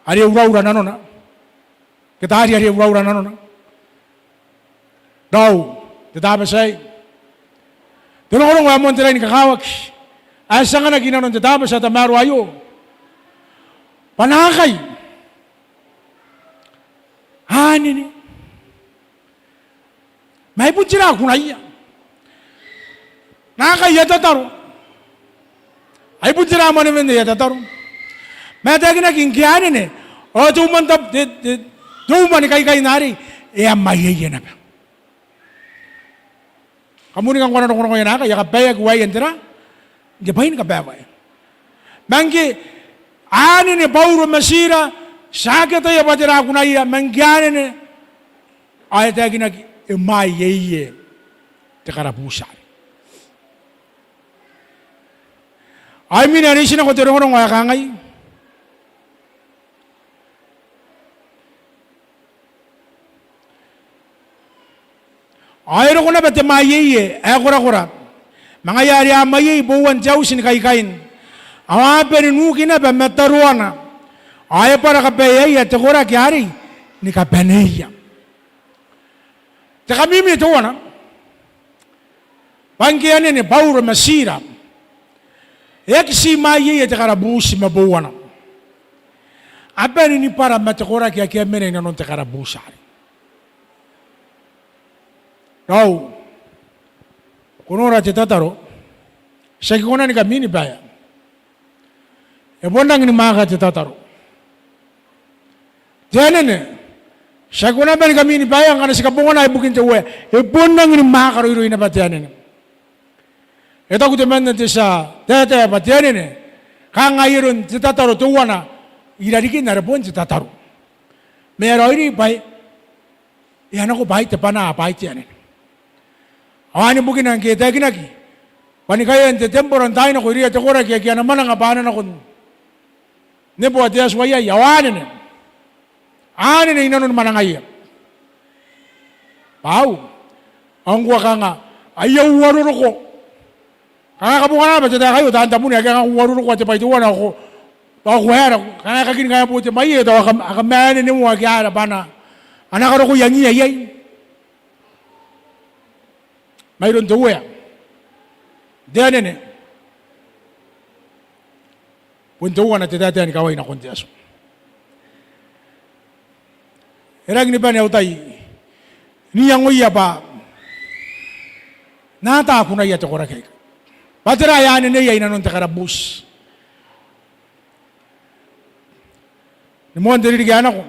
are e uraura nanona, ke taari are e uraura nanona. Raou, te Tabati aei, te rongorongo ae moan te rai ni kakawaki ae ti anganaki i nanon te Tabati ae tamaroa aio, bwa naakai a anene. Ma ai bon tera kunaia? Naakai e a tataro. Ai bon tera mwanewen ae e a tataro? Ma e taekinaki ngke a anene, ao te umwantab-, te, te, te umwa ni kaikaina arei e a mwaieie naba. Kam uringa ngkoa rongorongoia naakai, a kabaeaki waeia n tera? N te bwai ni kabaewaea. Ma ngke a anene Bauro ma Tira, ti aki ataia bwa tera kunaia, ma ngke a anene, ao e taekinaki e mwaieie te karabuuti arei. Ao imwina are e iti nako te rongorongo ae kangai. Ao e roko naba te mwaieie ae korakora, ma ngaia are a mwaieie bouan te auti ni kaikain. Ao a bane n uki naba ma taroana, ao e bwara kabaeaia te koraki arei ni kabaneia. Te kamimi teuana, bwa ngke a anene Bauro ma Tira, e aki ti mwaieia te karabuuti ma bouana. A bane ni bwara ma te koraki ake a mena i nanon te karabuuti arei. Raou, ko nora te tataro, ti aki kona ni kaminibaea. E bon rangi ni mwaaka te tataro. Te anene, Ti aki kona naba ni kamini baea ngkana ti kabongana ibukin te Uea. E bon rangi ni mwaaka raoiroi naba te anene. E taku temanna te tia taetae bwa te anene, kanga ai aron te tataro teuana i rarikin are bon te tataro. Ma e raoiroi bwa e a nako bwaai te bwanaa bwaai te anene. Ao anne bukina ngke e taekinaki bwa ni kaean te tembora n taai nako irouia te koraki ake a na mwananga bwa a na nako n neboa te Atua iai, ao a anene. A anene i nanoni mwanangaia. Bwa au, ao ngkoa kanga, ai au uaroroko. Kanga kabongana naba te taeka aio taan tabuni, ake kanga uarorokoa te bwai teuana ao ko, ao ko aera, kanga e kakinikaea bo te mwaie, tao a kam-, a kamaene nemoa ake a aera bwa a na, a na karokoia angiia iai. Mairoun te Uea. Te anene. Bon teuana te taetae ni kawai nakon te Atua. E rangi ni bane au tai n iangoia bwa N na ata kunaia te koraki aikai. Bwa tera ae a aneneia i nanon te karabuuti. Ni moan te ririki ae nako,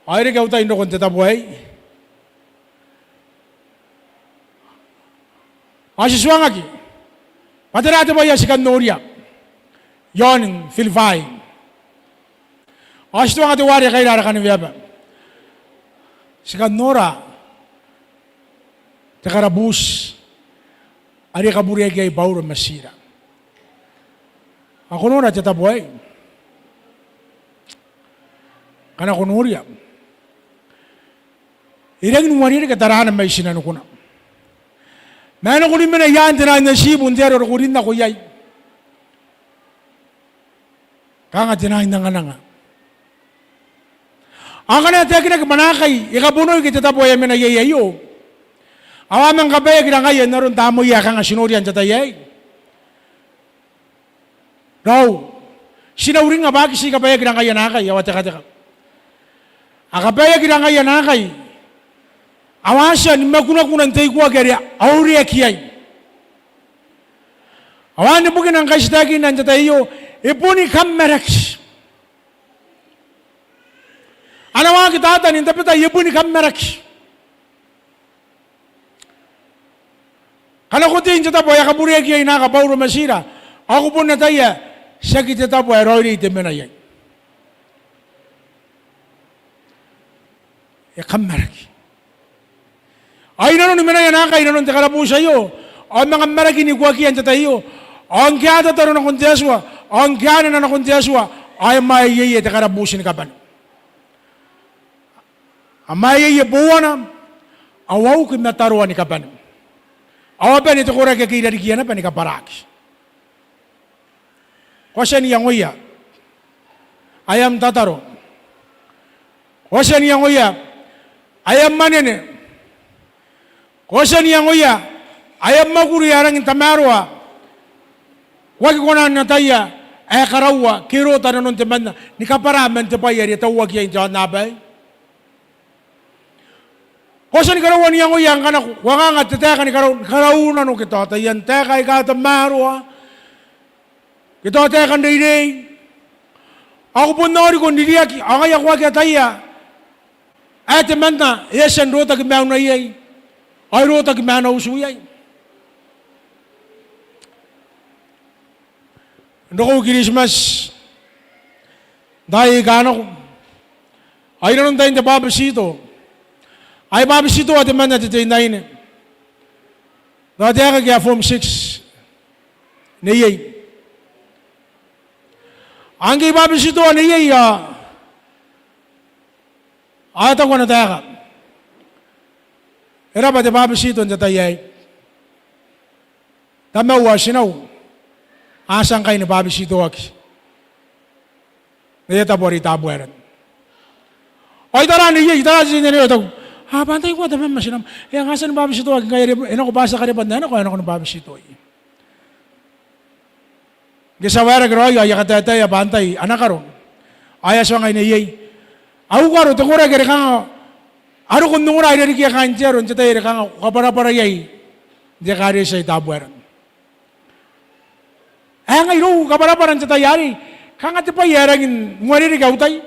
ao e reke au tai n roko n te tabo aei. Ao ti tuangaki bwa tera te bwai ae ti kan noria i aon Filipai. Ao ti tuanga teuare kaira ara kaneweaba. Ti kan nora te karabuuti are kabureaki iai Bauro ma Tiira. Ao ko nora te tabo aei. Ngkana ko noria, e rangi n uarereke taraana mai tinanikuna. Ma e nako ni mena i aan te naan atibu n te aro are ko rin nako iai. Kanga te naan angananga. Ao ngkana e taekinaki bwa naakai e kabonoiki te tabo ae e mena iai aio, ao a manga kabaeaki rangaia n aron tamneia ae kanga ti noria n te tai aei. Raou, ti na uringnga bwa aki ti kabaeaki rangaia naakai, ao a tekateka. A kabaeaki rangaia naakai, ao a tia ni makunakuna n te ikoaki are a ureaki iai. Ao anne bukina ngkai ti taekinna n te tai aio, e boni kammaraki. Ana waaki Tatan n tabetai e boni kammaraki. Ngkana ko tei n te tabo ae a kabureaki iai naaka Bauro ma Tiira, ao ko bon ataia tiaki te tabo ae raoiroi te mena iai. E kammaraki. Ao i nanoni menaia naakai i nanon te karabuuti aio, ao e manga maraki n ikoakiia n te tai aio, ao ngke a tataro nakon te Atua, ao ngke a anena nakon te Atua, ao e mwaeieia te karabuuti ni kabane. A mwaeieia bouana, ao a uki mataroa ni kabane. Ao a bane te koraki ake i rarikiia naba ni kabwaraaki. Ko a tia n iangoia ae am tataro. Ko a tia n iangoia ae am anene. Ko a tia n iangoia ae am mwakuri ae rangi n tamaroa. Ko aki kona n ataia ae karaua ke rota nanon temanna ni kabwara man te bwai are e tauaki iai n te aonnaba aei. Ko a tia ni karaua n iangoia ngkana ko, ko angaanga te taeka ni karau, ni karau nano ke tao taian taeka aika tamaroa, ke tao taeka n reirei. Ao ko bon na riko n ririaki, ao ngaia ko aki ataia ae temanna e a tia n rotaki maiuna iai, ao e rotaki ma ana utu iai. N roko Kiritimati n taai aika nako, ao i nanon tain te bwabetito, ao e bwabetitoa temanna te teinnaine. Tao taekaki ae form six neiei. Ao ngke e bwabetitoa neiei ao, ao e taku ana taeka, e raba te bwabetito n te tai aei. Tamau ao tinau a tia ngkai ni bwabetitoaki n aia tabo are i Tabuaeran. Ao i tara neiei, i tara te teinnaine ao e taku, a, bwa antai ngkoa tamam ma tinam? E, a tia ni bwabetitoaki ngkai are e nako bwa a tia kareban ae nako, e nako ni bwabetitoaki. Ngke ti a waerake raoi ao I a kataetaea bwa antai ana karo, ao e a tuangai neiei, au karo te koraki are kanga a roko n ongora i rarikiia kaain te aro n te tai are kanga ko kabwarabwara iai n te ekaretia i Tabuaeran. Ae ngai irou kabwarabwara n te tai arei, kanga te bwai ae rangi n uarereke au tai.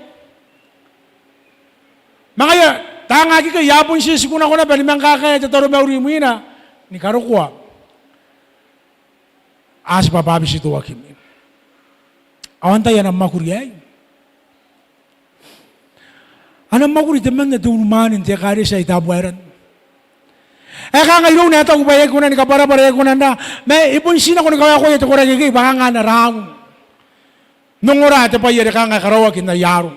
Ma ngaia, taanga akekei a bon tii tiku nako naba ni manga kakaea te taromauri imwina ni karokoa ae ti bwabetitoaki. Ao antai ana mwakuri aei? Ana mwakuri temanna te unimwaane n te ekaretia i Tabuaeran ae kanga irouna e taku bwa e aki kona ni kabwarabwara, e aki kona n ra, ma e bon tii nako ni kawaekoaia te koraki akekei bwa kanga a na raun n ongora te bwai are kanga e karaoaki n aia aro.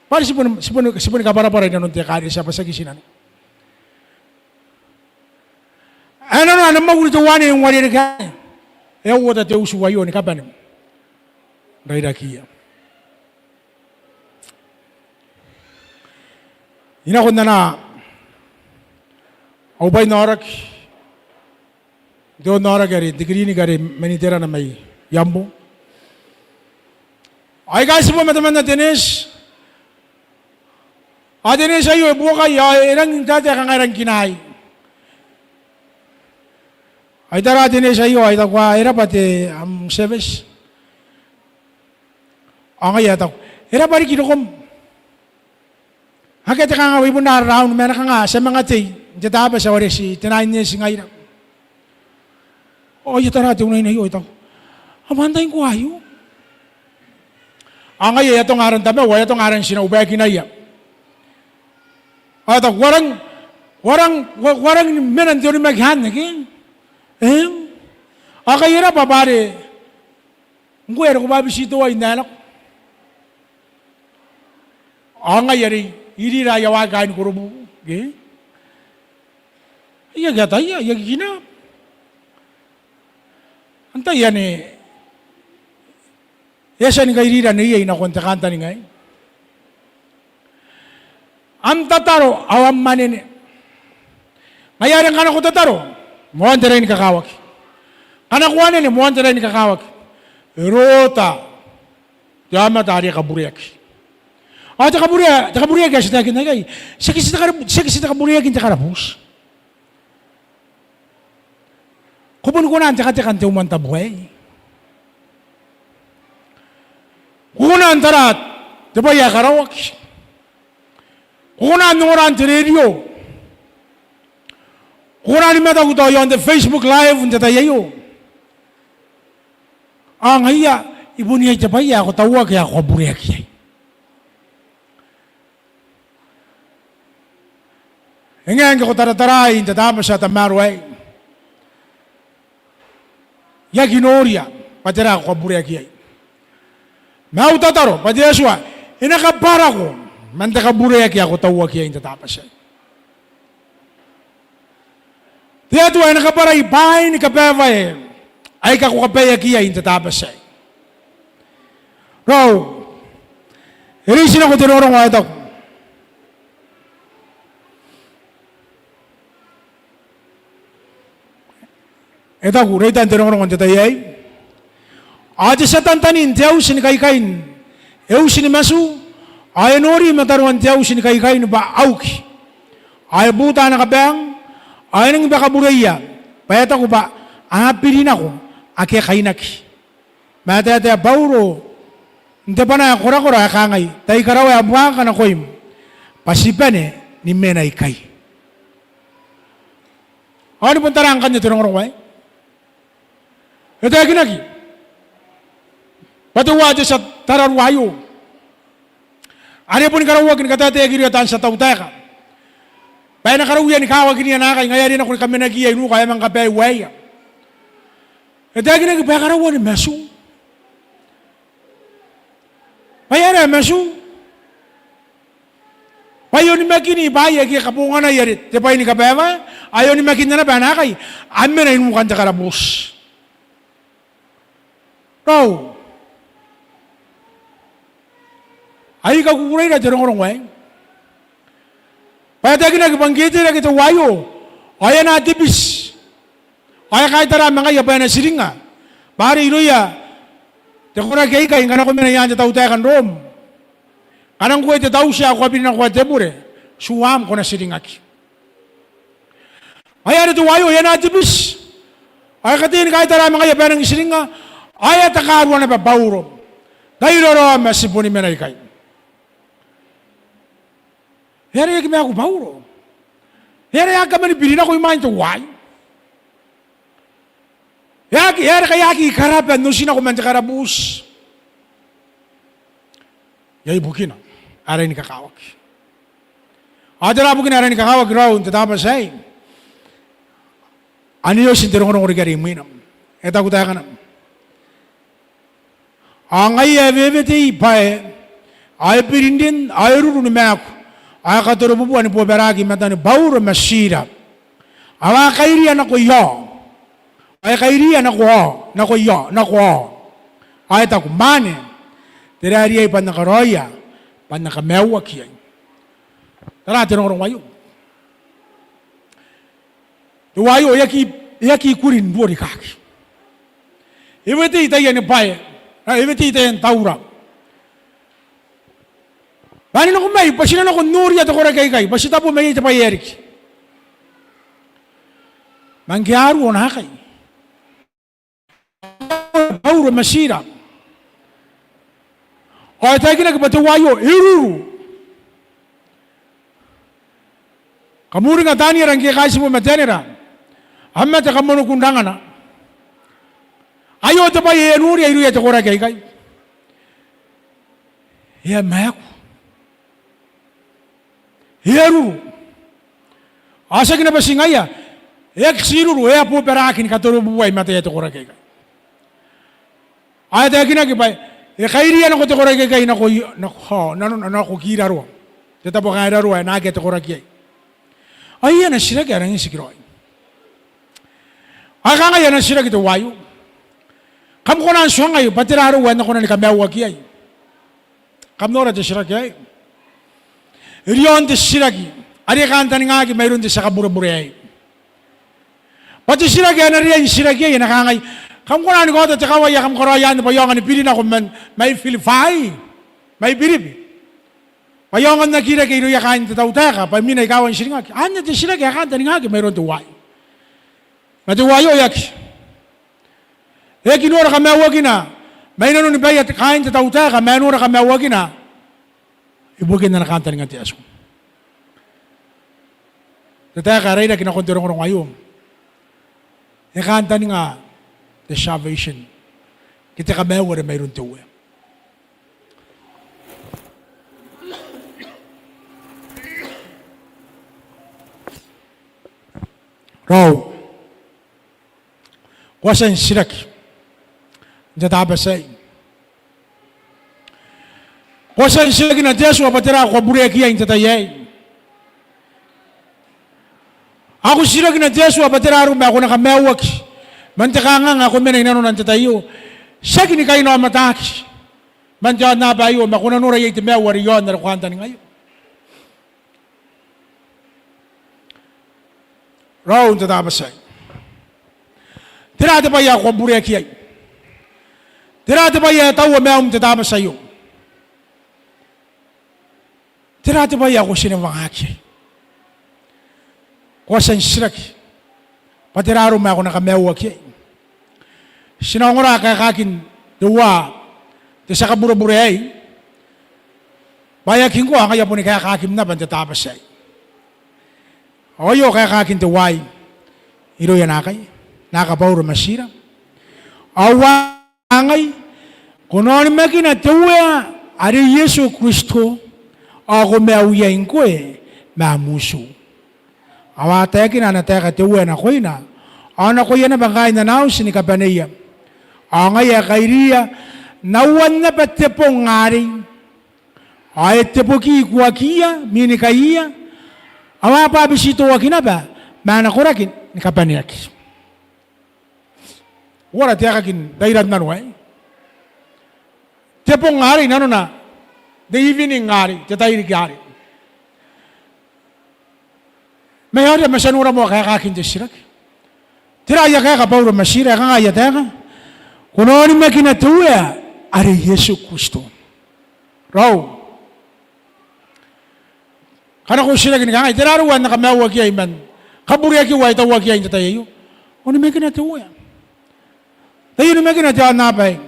Bwa are ti boni, ti boni, ti boni kabwarabwara i nanon te ekaretia bwa tiaki ti nano. Ae nanona ana mwakuri teuanne n uarereke aei, e a uota te utu aio ni kabane n rairakiia. I nako n anaa au bwai n aoraki n te onnaoraki are n te kiriniki are man iterana mai Iambo. Ao I kaitibo ma temanna te neeti. Ao te neeti aio e buokai, ao e rangi n taetae kanga e rangi n kinaai. Ao I tara te neeti aio, ao I taku, "E rabwa te am service." Ao ngaia e taku, "E rabwa riki iroum." Akea te kanga wai bon raraun ma e na kanga ti a manga tei n te Tabati ao are ti te nine years ngaira. Ao I a tara te unaine aio, I taku, "Ao antai ngkoa aio?" Ao ngaia e atonga aran tamau, e atonga aran tinau, bwa e kinaia. Ao e taku, "Ko a rangi, ko a rangi, ko a rangi ni mena n te onimaki anne ke?" "Eng." "Ao kai e rabwa bwa are ngkoe are ko bwabetitoai n ae nako." Ao ngaia are I irira aia waaki kaain Korobu ke? I aki ataia, I aki kinaa. Antai anne e a tia ni kairira neiei nakon te kantaninga aei? Am tataro ao am anene. Ngaia are ngkana ko tataro, moan te rai ni kakawaki. Ngkana ko anene, moan te rai ni kakawaki. E rota te aomata are e kabureaki. Ao te kaburea-, te kabureaki ae ti taekinna ikai, tiaki ti te kara-, tiaki ti te kabureaki n te karabuti. Ko boni kona n tekateka n te umwantabu aei. Ko kona n tara te bwai ae karaoaki. Ko kona n ongora n te rerio. Ko kona ni mataku tao iaon te Facebook Live n te tai aio. Ao ngaia, e bon iai te bwai ae ko tauaki ae ko kabureaki iai. E ngae ngke ko tarataraai n te Tabati ae tamaroa aei, I aki noria bwa tera ae ko kabureaki iai. Ma au tataro bwa te Atua e na kabwarako man te kabureaki ae ko tauaki iai n te Tabati aei. Te Atua e na kabwarai bwaai ni kabaebae aika ko kabaeaki iai n te Tabati aei. Raou, e reiti nako te rongorongo ae taku, e taku, reitan te rongorongo n te tai aei. Ao te tia tantanin te auti ni kaikain e uti ni matu, ao e nori mataroan te auti ni kaikain bwa a uki. Ao e buta ana kabaang, ao e nangi bakabureia, bwa e taku bwa a na biri nako ake kainaki. Ma e taetae Bauro n te bwana ae korakora ae kangai, Tai Karawa ae buakaka nakoim, bwa ti bane ni mena ikai. Ao ni bon tara ngkanne te rongorongo aei. E taekinaki bwa teuaa te tia tararua aio are boni karauaki ni kataetae irouia taan tia tautaeka bwa e na karauia ni kawakinia naakai ngaia are e nako ni kamenakiia i nuka ao e a manga kabae uaeia. E taekinaki bwa e karaua ni matu. Bwa e aera e matu? Bwa e onimakini bwaai ake e kabonganai are te bwai ni kabaebae, ao e onimakinna naba naakai a mena i nukan te karabuti. Raou, ai kakukureira te rongorongo aei. Bwa e taekinaki bwa ngke e teirake teuaio ao e a na tibiti. Ao e kaitara ma ngaia bwa e na tiringnga. Bwa are irouia te koraki aikai ngkana ko mena i aan te tautaeka n Rom, ngkana ngkoe te tautia ae ko kabirinakoa te bure, tuam ko na tiringaki. Ngaia are teuaio e a na tibiti. Ao e katei ni kaitara ma ngaia bwa e nangi tiringnga. Ao e a takarua naba Bauro, tai raraoma ti boni mena ikai. E aera e aki maaku Bauro? E aera e aki kamani biri nako imwain teuaei? E aki, e aera ngkai e aki karaba n oti nako man te karabuuti? Iai bukina ae rangi ni kakawaki. Ao tera bukina ae rangi ni kakawaki raou n te Tabati aei? Ane oti n te rongorongo riki are imwina. E taku taekana: Ao ngaia e wewetei bwae, ao e biri n rin, ao e ruru ni maaku, ao e katorobubua ni bobaraki i matani Bauro ma Tira. Ao a kairia nako i ao, ao e kairia nako ao, nako i ao, nako ao. Ao e taku: Mwaane, tera ae riai bwa N na karaoia bwa N na kamaiuaki iai? Tara te rongorongo aio. Teuaei e aki, e aki kuri n ruo rikaaki. E wewetei taiani bwae, e wewetei taiani taura. Ma e nako mai bwa ti na nako n noria te koraki aikai bwa ti tabo mai iai te bwai ae riki. Ma ngke a ruo naakai Bauro ma Tira, ao e taekinaki bwa teuaei e ruru. Kam uringa Taniera ngke e kaitibo ma Tenera, a mate, kam ongo n rangana. Aio te bwai ae e noria irouia te koraki aikai. E a maaku. E a ruru. Ao tiaki naba ti ngaia, e aki ti ruru, e a bobaraki ni katorobubua i mataia te koraki aikai. Ao e taekinaki bwa e kairia nako te koraki aikai nako i, nako, nako, nako Kiraroa, te tabo ae kararoa ae na akea te koraki iai. Ao iai ana titiraki ae rangi n tikiraoi. Ao e kangai ana titiraki teuaei: Kam kona n tuangai bwa tera arou ae N na kona ni kamaiuaki iai? Kam nora te titiraki aei. E riaon te titiraki are e kantaningaki mairoun te tia kaburebure aei. Bwa te titiraki ae e na riai n titiraki iai e na kangai: Kam kona ni kaota te kawai ae kam karaoia anne bwa I aonga ni biri nako man mai Filibai, mai Biribi, bwa I aonga n aki reke irouia kaain te tautaeka bwa imwina I kawa n tiringaki? Anne te titiraki ae kantaningaki mairoun teuaei. Ma teuaei e aki, e aki nora kamaiuakina mai nanoni baia kaain te tautaeka, ma e nora kamaiuakina ibukin ana kantaninga te Atua. Te taeka ae rairaki nakon te rongorongo aio, e kantaninga te salvation ke te kamaiu are mairoun te Uea. Raou, ko a tia n titiraki n te Tabati aei. Ko a tia n titirakina te Atua bwa tera ae ko kabureaki iai n te tai aei. Ao ko titirakina te Atua bwa tera arou ma ae ko na kamaiuaki man te kanganga ae ko mena i nanona n te tai aio. Tiaki ni kainaomataaki man te aonnaba aio, ma ko na nora iai te maiu are i aon are ko kantaningaia. Raou n te Tabati aei, tera te bwai ae ko kabureaki iai? Tera te bwai ae taua maium n te Tabati aio? Tera te bwai ae ko tinewangaki iai? Ko a tia n titiraki bwa tera arou ma ae ko na kamaiuaki iai. Ti na ongora kaekaakin teuae te tia kaburebure aei, bwa e aki ngkoa, ngaia boni kaekaakim naba n te Tabati aei. Ao aio kaekaakin teuaei irouia naakai, naaka Bauro ma Tira. Ao a kangai: Ko na onimakina te Uea are Iesu Kristo, ao ko maiu iai ngkoe ma am utu. Ao a taekina ana taeka te Uea nakoina, ao nakoia naba kaain ana auti ni kabaneia. Ao ngaia e kairiia n auan naba te bong arei, ao e teboki ikuakiia, mwinikaiia, ao a bwabetitoaki naba ma ana koraki ni kabaneaki. Uara te aekaki n rairannano aei? Te bong arei, nanona the evening arei, te tairiki arei. Ma e aera ma ti a nora moa kaekaakin te titiraki? Tera aia kaeka Bauro ma Tira? E kangaa aia taeka? Ko na onimakina te Uea are Iesu Kristo. Raou, ngkana ko titiraki ni kangai: Tera arou ae N na kamaiuaki iai man kabureakiu ae I tauaki iai n te tai aio? Onimakina te Uea. Tai onimakina te aonnaba aei.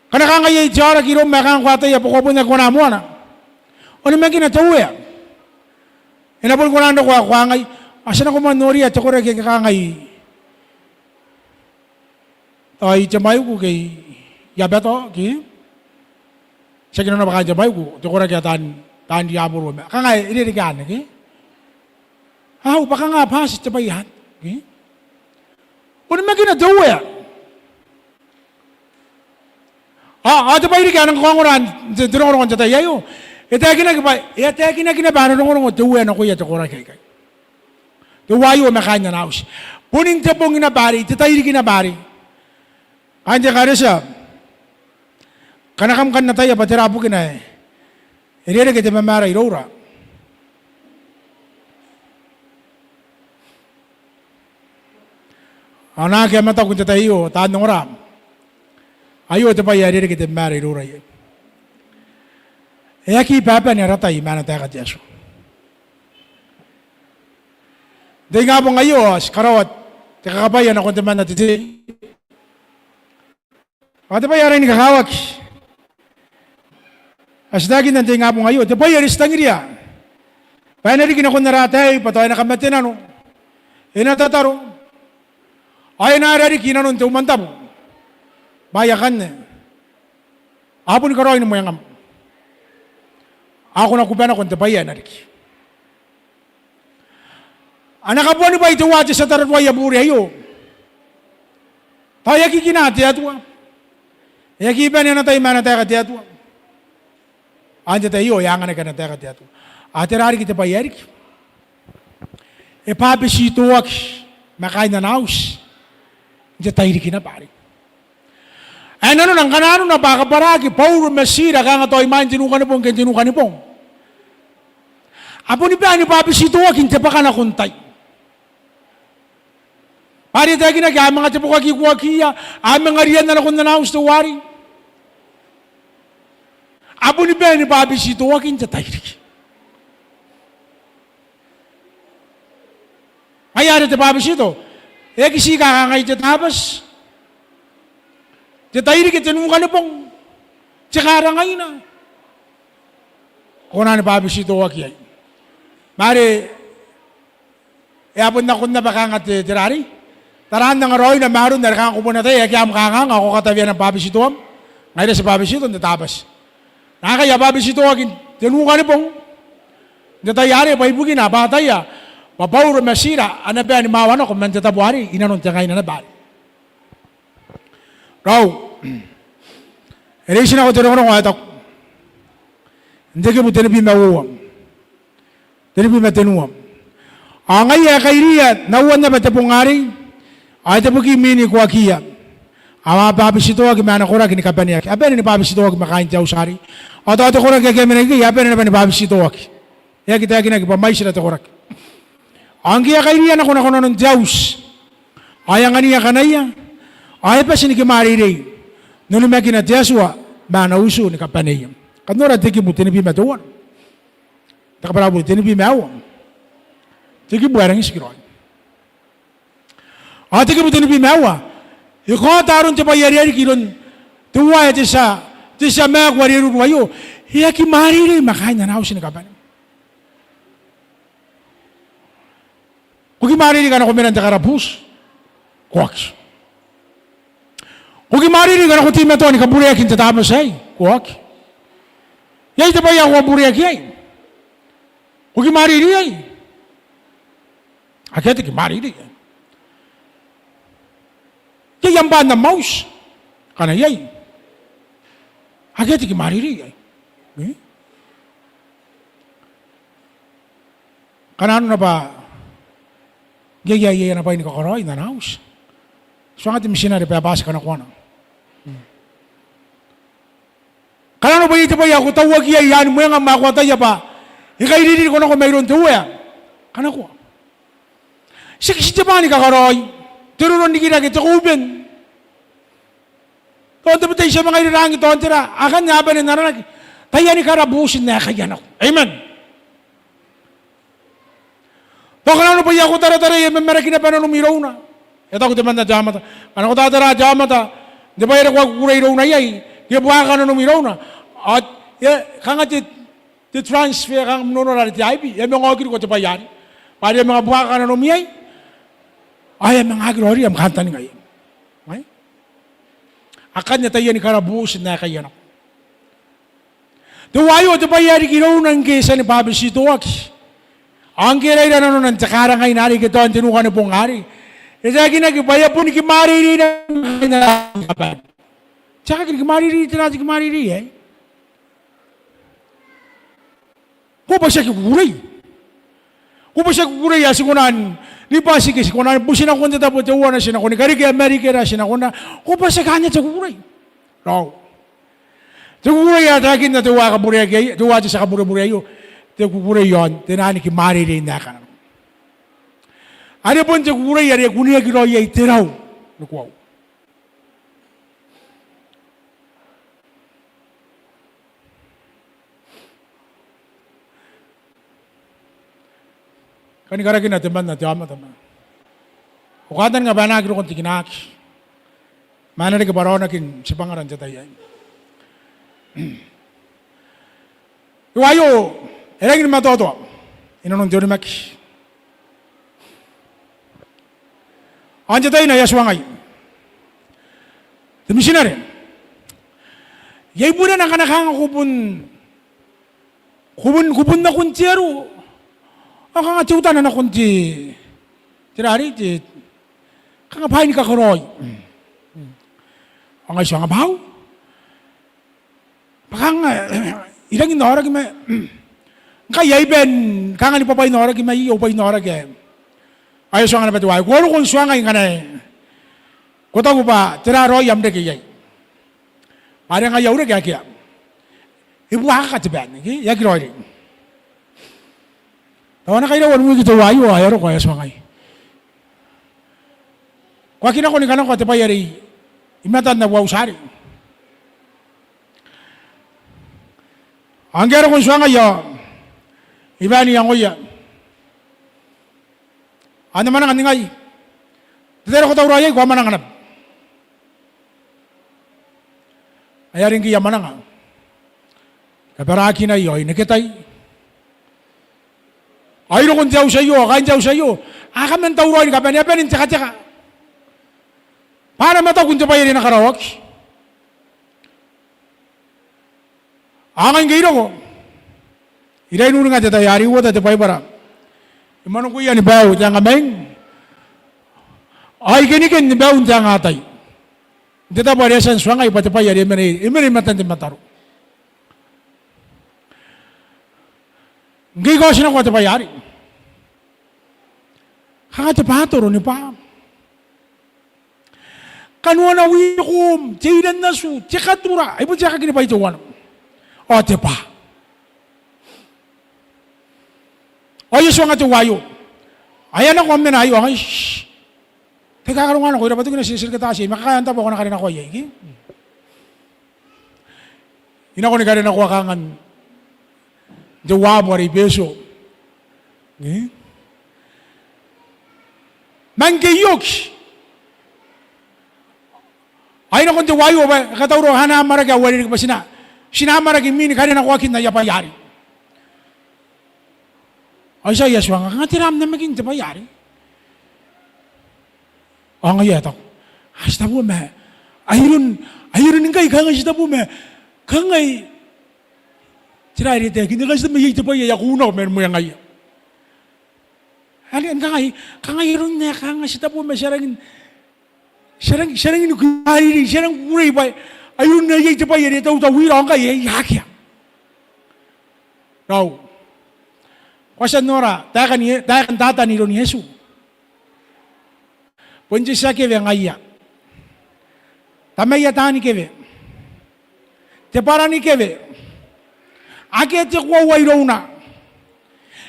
Ngkana kanga iai te aoraki iroum ae kanga ko ataia bwa ko a bon aki kona moana, onimakina te Uea. E na boni kona n roko ae ko kangai, a ti nako moa n noria te koraki ake kangai, tao i Temwaiku ke i Abato ke, tiaki nanona bwa kaain Temwaiku, te koraki ae taan, taan riaboro ma kangai, e rereke anne ke? Au, bwa kanga bwa ti te bwai anne ke? Onimakina te Uea. Ao, ao te bwai riki ae nang kakaongora n te, te rongorongo n te tai aio, e taekinaki bwa, e a taekinaki naba ana rongorongo te Uea nakoia te koraki aikai, teuaio ma kaain ana auti. Boni n te bong naba arei, te tairiki naba arei, kaain te ekaretia, ngkana kam kan ataia bwa tera bukina ae e rereke te mamaara iroura, ao naake a mataku n te tai aio taan ongora, aio te bwai ae e rereke te mamaara iroura iai. E aki babane ara tai ma ana taeka te Atua. N te ingabong aio ao ti karaoa te kakabwaia nakon temanna te tei. Ao te bwai ae rangi ni kakawaki ae ti taekinna n te ingabong aio, te bwai are ti tangiria bwa e na riki nakon ara ataei bwa tao e na kamatenano, e na tataro, ao e na aera riki inanon te umwantabu. Bwaai akanne a boni karaoi ni mwengam, ao ko na kuba nako n te bwai ae na riki. Ana kabuanibwai teuae te tia taratuaia bure aio, tao e aki kina te Atua, e aki bane ana tai ma ana taeka te Atua. Ao n te tai aio e a anganaki ana taeka te Atua. Ao tera riki te bwai ae riki? E bwabetitoaki ma kaain ana auti n te tairiki naba arei. Ae nanona ngkana nanona bwa a kabwaraki Bauro ma Tira, kanga tao imwain te nukanibong ke n te nukanibong, a boni bae ni bwabetitoaki n te bwaka nakon tai. Bwa are e taekinaki a manga tebokaki ikoakiia, a manga rianna nakon ana auti teuarei. A boni bae ni bwabetitoaki n te tairiki. Ngaia are te bwabetito e aki tii kangai te Tabati, te tairiki, te nukanibong, te karangaina. Ko kona ni bwabetitoaki iai. Ma are e a bon nakon naba kanga te, te rarei, taraan angaraoina ma aron are kanga ko bon ataia, e aki am kanganga ao ko kataweana bwabetitoam. Ngaira ti bwabetito n te Tabati. Naakai a bwabetitoaki n te nukanibong n te tai arei, bwa ibukina bwa a ataia bwa Bauro ma Tira a na bae ni mwawa nako man te tabo arei inanon te ngaina naba arei. Raou, e reitinako te rongorongo ae taku n te kibu tenibwi ma uoua, tenibwi ma tenua. Ao ngaia ae kairiia nauan naba te bong arei, ao e teboki mwin ikoakiia, ao a bwabetitoaki ma ana koraki ni kabaneaki. A bane ni bwabetitoaki ma kaain te auti arei. Ao tao te koraki ake a mena ikekei a bane naba ni bwabetitoaki. E aki taekinaki bwa mwaitira te koraki. Ao ngke e a kairiia nako nakonanon te auti, ao e angania kanaia, ao e bati ni kimwareirei n onimakina te Atua ma ana utu ni kabaneia. Kam nora te kibu tenibwi ma teuana. Te kabwarabure, tenibwi ma aua. Te kibu ae rangi n tikiraoi. Ao te kibu tenibwi ma aua e kaota aron te bwai are e riki iroun teuae te tia, te tia maaku are e ruru aio. E aki mwareirei ma kaain ana auti ni kabane. Ko kimwareirei ngkana ko mena n te karabuti? Ko aki. Ko kimwareirei ngkana ko teimatoa ni kabureaki n te Tabati aei? Ko aki. Iai te bwai ae ko kabureaki iai? Ko kimwareirei iai? Akea te kimwareirei iai. Iai am bwaan am auti? Ngkana iai, akea te kimwareirei iai. E? Ngkana nanona bwa iai, iai, iai ana bwai ni kakaraoi n ana auti, tuanga te mitinare bwa e bati kanakoana. Ngkana nanona bwa iai te bwai ae ko tauaki iai i aan mwengam ae ko ataia bwa e kairiiririko nako mairoun te Uea, kanakoa. Tiaki ti te bwaa ni kakaraoi, te roro n rikirake, te koubeng. Tao n tabetai ti a manga irarangin tao n tera, akanne a bane n aranaki taiani karabuti n aekaia nako. Amen. Tao ngkana nanona bwa iai ae ko tarataraia e mamaraki naba nanom irouna. E taku temanna te aomata, ngkana ko tatara te aomata n te bwai are ko a kukurei irouna iai, ke buakaka nanom irouna. Ao e kanga te, te transfer, kanga n onora are te I P, e a manga okiriko te bwai arei. Bwa are e a manga buakaka nanom iai, ao e a manga aki raoiroi am kantaninga iai. Ai? Akanne taiani karabuuti n aekaia nako. Teuaio te bwai ae riki irouna ngke e tia ni bwabetitoaki, ao ngke e raira nanona n te karangaina are ike tao n te nukanibong arei, e taekinaki bwa e a boni kimwareirei naba. Tiaki ni kimwareirei, tera te kimwareirei aei? Ko bwa tiaki kukurei. Ko bwa tiaki kukurei ae ti kona n ribati ke ti kona ni buti nakon te tabo teuana, ti na kona ni karekea marikera, ti na kona. Ko bwa tiaki anne te kukurei. Raou. Te kukurei ae taekinna teuae kabureaki aio, teuae te tia kaburebure aio, te kukurei iaon te nang kimwareirei n aekana. Are bon te kukurei are e kuneaki raoi iai te rau ni koaua. Kani karakina temanna te aomata ma, ko kantaninga bwa e na aki roko n tikinaki ma e na reke bwa raonaki n tibwangara n te tai aei. Teuaio e rangi ni matoatoa inanon te onimaki. Ao n te tai aei I a tuangai te mitinare. Iai burena ngkana kanga ko bon, ko bon, ko bon nakon te aro, ao kanga teutana nakon te, te rarei, te, kanga bwaai ni kakaraoi. Ao ngai I tuanga bwa au bwa kanga I rangi n aoraki ma, ngkai ai bane kanga ni bwabwain aoraki mai, au bwain aoraki aei. Ao I a tuanga naba teuaei, ko a roko n tuangai ngkana ko taku bwa tera raoi am reke iai. Bwa are ngai au reke akea. E buakaka te bwai aei, ke e aki raoiroi. Tao ana kairua n wiki teuaio ao e a roko ao e a tuangai, ko aki nako ni kanakoa te bwai are i matan au auti arei. Ao ngke e a roko n tuangai ao I bane n iangoia. Ao N na mwananga ningai. Te tai are ko tauraoi iai ko a mwananga naba. Ai are ngke I a mwananga, kabarakinai ao I neketai. Ao I roko n te auti aio, ao kaain te auti aio a kaman tauraoi ni kabane, a bane n tekateka bwa a na mataku n te bwai are e na karaoaki. Ao ngai ngke I roko, I rairi n uringa te tai are e uota te Baibara. E mwanokoia ni baiu te angamaing, ao ikeniken ni baiu n te angaatai. N te tabo are e a tia n tuangai bwa te bwai are e mena, e mena i matan te mataro. Ngke I kaotinakoa te bwai arei, kanga te bwatoro ni bwa kanoana wirokom, te iran atu, te katura, ai bon te aekaki ni bwai teuana. Ao te bwa. Ao I a tuanga teuaio. Ao e a nako am mena aio ao ngai, shh. Tai kakarongoa nako, ira bwa toki na tiretireke taati, ma kakaea n tabo ao ko na karenakoa iai, ke? I nako ni karenakoa kanga n te uabu are i Betio. Ke? Ma ngke I oki, ao I nako n teuaio bwa e katauraoa ana amwarake ae uarereke bwa ti na, ti na amwarake imwin karenakoakin aia bwai arei. Ao I a tia, I a tuanga, kanga tera am namakin te bwai arei? Ao ngaia e taku, a, titebo ma, ai iroun, ai iroun ngkai kanga titebo ma, kanga e, tera are e taekinna, kanga titebo ma iai te bwai ae a kunako man mwengaia. Are kanga, kanga iroun ae kanga titebo ma ti a rangi n, ti a rangi, ti a rangi ni kukurei, ti a rangi ni kukurei bwa ai iroun ae iai te bwai are e tautauira ao ngkai e akea. Raou. Ko a tia n nora taekan, taekan Tatan iroun Iesu. Bon te tia kewe ngaia. Tamaia taani kewe. Te bwara ni kewe. Akea te koaua irouna.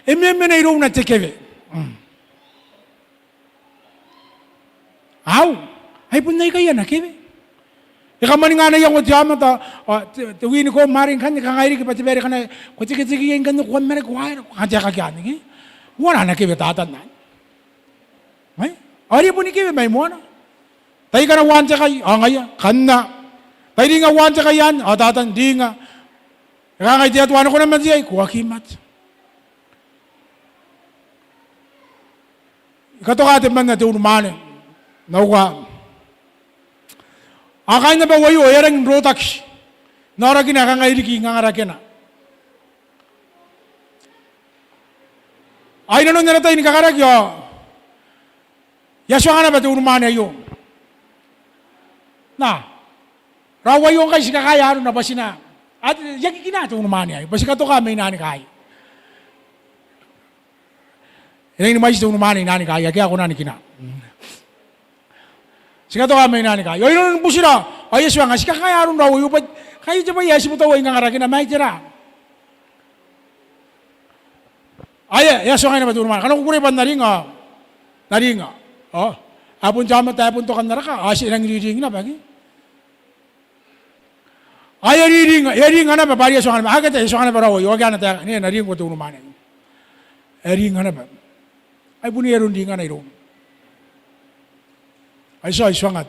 E memena irouna te kewe. Mm. Au, ai bon aikai ana kewe. E kamwaninga ana iango te aomata, ao te, te wini ko mare ngkanne, kanga e riki bwa te bwai are ngkana ko teketeke iai ngkanne ko a maraki, ko a aera, ko a taekaki anne, ke? Uara ana kewe Tatan anne. Ao are e boni kewe mai moana. Tai kana uaan te kai, ao ngaia, kanna. Tai ringa uaan te kai anne, ao Tatan, ringa. E kangai te Atua, ane ko na mate iai? Ko aki mate. I katoka temanna te unimwaane, n au kaa. Ao kaain abau aio e a rangi n rotaki n aorakina ae kangai riki ngangarakena. Ao i nanon ara tai ni kakaraki ao e a tuanga naba te unimwaane aio. Na, raou aio ngkai ti kakaea arona bwa ti na, a, e aki kinaa te unimwaane aei, bwa ti katoka mai nanika aei. E rangi ni mwaiti te unimwaane i nanika aei, akea ae kona ni kinaa. Ti katoka mai nanika aei. Ao i nanon butira ao e a tuanga, ti kakaea aron raou aio bwa ngkai te bwai ae ti butaua i ngangarakena, ma ai tera? Ao e a tuangai naba te unimwaane, kanga ko kukurei bwa N na ringa, N na ringa. Ao ae bon te aomata ae bon tokan ara kaa, ao ti, e rangi n riringi naba ke. Ao e a riringa, e a ringa naba bwa are e a tuanga naba, akea, e a tuanga naba raou aio, akea ana taeka, ne, N na ringa te unimwaane. E a ringa naba. Ai bon aron ringana irouna. Ai tao e a tuanga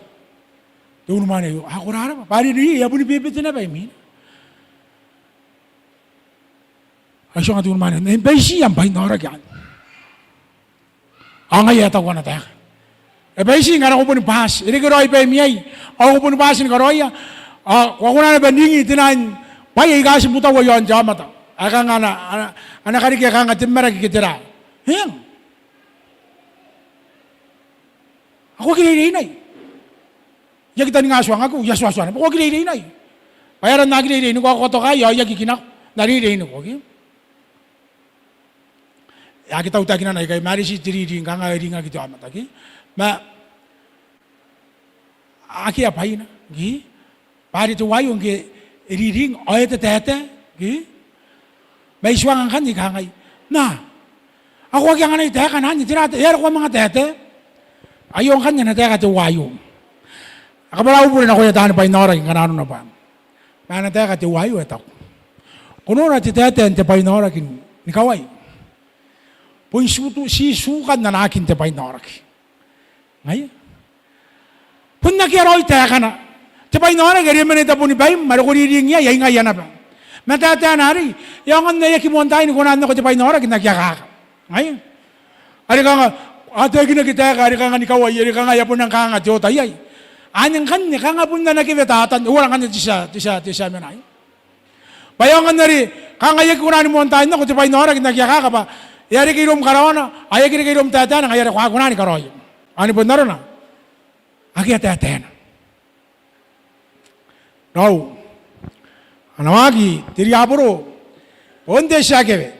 te unimwaane aio, ao ko rarabwa bwa are e a boni bebete naba imwina. Ai tuanga te unimwaane, e baiti am bwai n aoraki anne. Ao ngaia e taku ana taeka, e baiti ngkana ko boni bwaati, e reke raoi bwaai mai iai, ao ko boni bwaati ni karaoia, ao ko a kona naba n ringi tenan bwai aika ti butaua i aon te aomata ae kanga ana, ana, ana kareke ae kanga te maraki ke tera. Eng. Ao ko aki reireinai. I aki taninga tuangakiu, I a tuatuana, bwa ko aki reireinai. Bwa e aera N na aki reireiniko, ao ko katokai ao I aki kinako, N na reireiniko ke. E aki tautaekinana ikai, ma are ti te riring kanga e ringaki te aomata ke. Ma akea bwaina ke. Bwa are teuaio ngke e riring ao e tataetae ke. Ma I tuanga ngkanne I kangai, na, ao ko aki anganai taekana anne, tera te, e aera ko a manga taetae? Aio ngkanne ana taeka teuaio. E kabwarabure nakoia taani bwainaoraki ngkana arona bwa. Ma ana taeka teuaio e taku, ko nora te taetae n te bwainaoraki n ikawai. Bon ti tu, ti tukan ana aki n te bwainaoraki. Ngaia. Bon akea raoi taekana. Te bwainaoraki are e mena i taboni baim are ko riring iai, ai ngaia naba. Ma taetaena arei, e aonga n ae e aki moan tai ni kona n nako te bwainaoraki n aki akaka. Ngaia. Are kanga, a taekinaki taeka are kanga n ikawai, are kanga e a bon rang kanga te oota iai. Anne ngkanne, kanga bon ana kewe Tatan, e uara ngkanne te tia, te tia, te tia mena aei. Bwa e aonga n are, kanga e aki kona ni moan tai n nako te bwainaoraki n aki akaka bwa e a reke iroum karaoana, ao e aki reke iroum taetaena, ngaia are ko aki kona ni karaoia. Ao ni bon arona, akea taetaena. Raou, ana waaki te riaboro, bon te tia kewe.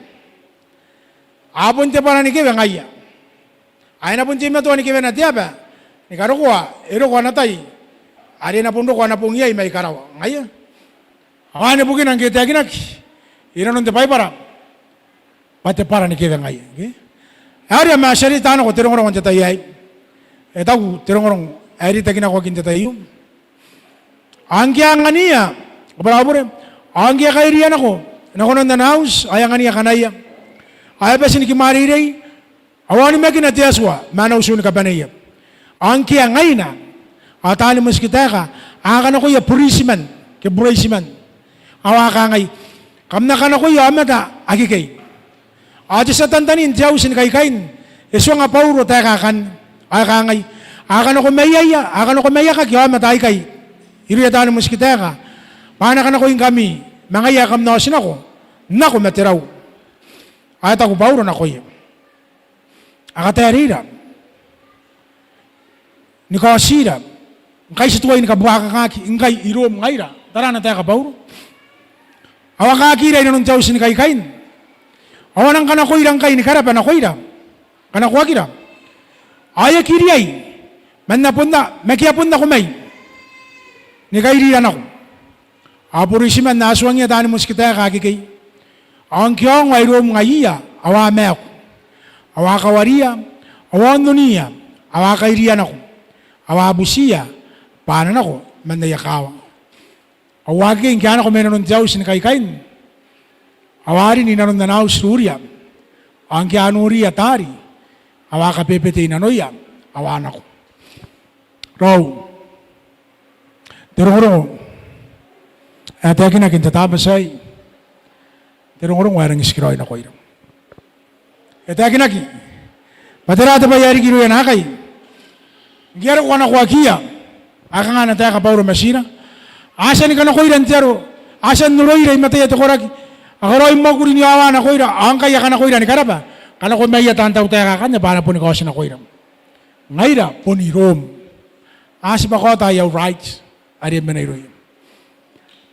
A bon te bwara ni kewe ngaia. Ao e na bon teimatoa ni kewena te aba ni karokoa, e roko ana tai, are e na bon roko ana bong iai mai karawa. Ngaia. Ao anne bukina ngke e taekinaki i nanon te Baibara bwa te bwara ni kewe ngaia ke. Ao are a manga tia reita nako te rongorongo n te tai aei. E taku te rongorongo ae e reitaki nako n te tai aio. Ao ngke a angania, kabwarabure, ao ngke a kairiia nako nakonan ana auti, ao e angania kanaia. Ao e bati ni kimwareirei, ao a onimakina te Atua ma ana utu ni kabaneia. Ao ngke a ngaina, ao taani motikitaeka a kanakoia buritiman, ke buritiman. Ao a kangai, kam na kanakoia aomata akekei. Ao te tia tantanin te auti ni kaikain e tuanga Bauro taeka akanne. Ao e kangai, a kanako maiaia, a kanako maiakaki aomata aikai irouia taani motikitaeka, bwa a na kanakoingkami, ma ngaia ae kam na otinako nako ma te rau. Ao e taku Bauro nakoia, a kataereira ni kaotira, ngkai ti tuai ni kabuakakaki ngkai iroum ngaira. Tara ana taeka Bauro. Ao a kaakira i nanon te auti ni kaikain. Ao a nang kanakoira ngkai ni karaba nakoira. Kanakoakira. Ao e aki riai, ma N na bon na, ma ke a bon nako mai ni kairira nako. Ao buritiman a tuangia taani motikitaeka akekei. Ao ngke a ongo ae iroum ngaiia, ao a maaku. Ao a kawariia, ao a ononiia, ao a kairiia nako. Ao a butiia bwa a na nako man aia kaawa. Ao akekei ngke a nako mai nanon te auti ni kaikain, ao a rin i nanon ana auti ruria. Ao ngke a noriia taari, ao a kabebete i nanoia, ao a nako. Raou, te rongorongo ae taekinaki n te Tabati aei, te rongorongo ae rangi n tikiraoi nakoira. E taekinaki bwa tera te bwai ae riki irouia naakai ngke are ko kanakoakiia. A kanga ana taeka Bauro ma Tiira? A tia ni kanakoira n te aro, a tia n oroira i mataia te koraki, a karaoi mwakuri n iowawa nakoira, ao ngkai a kanakoira ni karaba, kanakomaia taan tautaeka akanne bwa a na boni kaoti nakoira. Ngaira boni Rom. A tibwa kaota aia right are e mena irouia.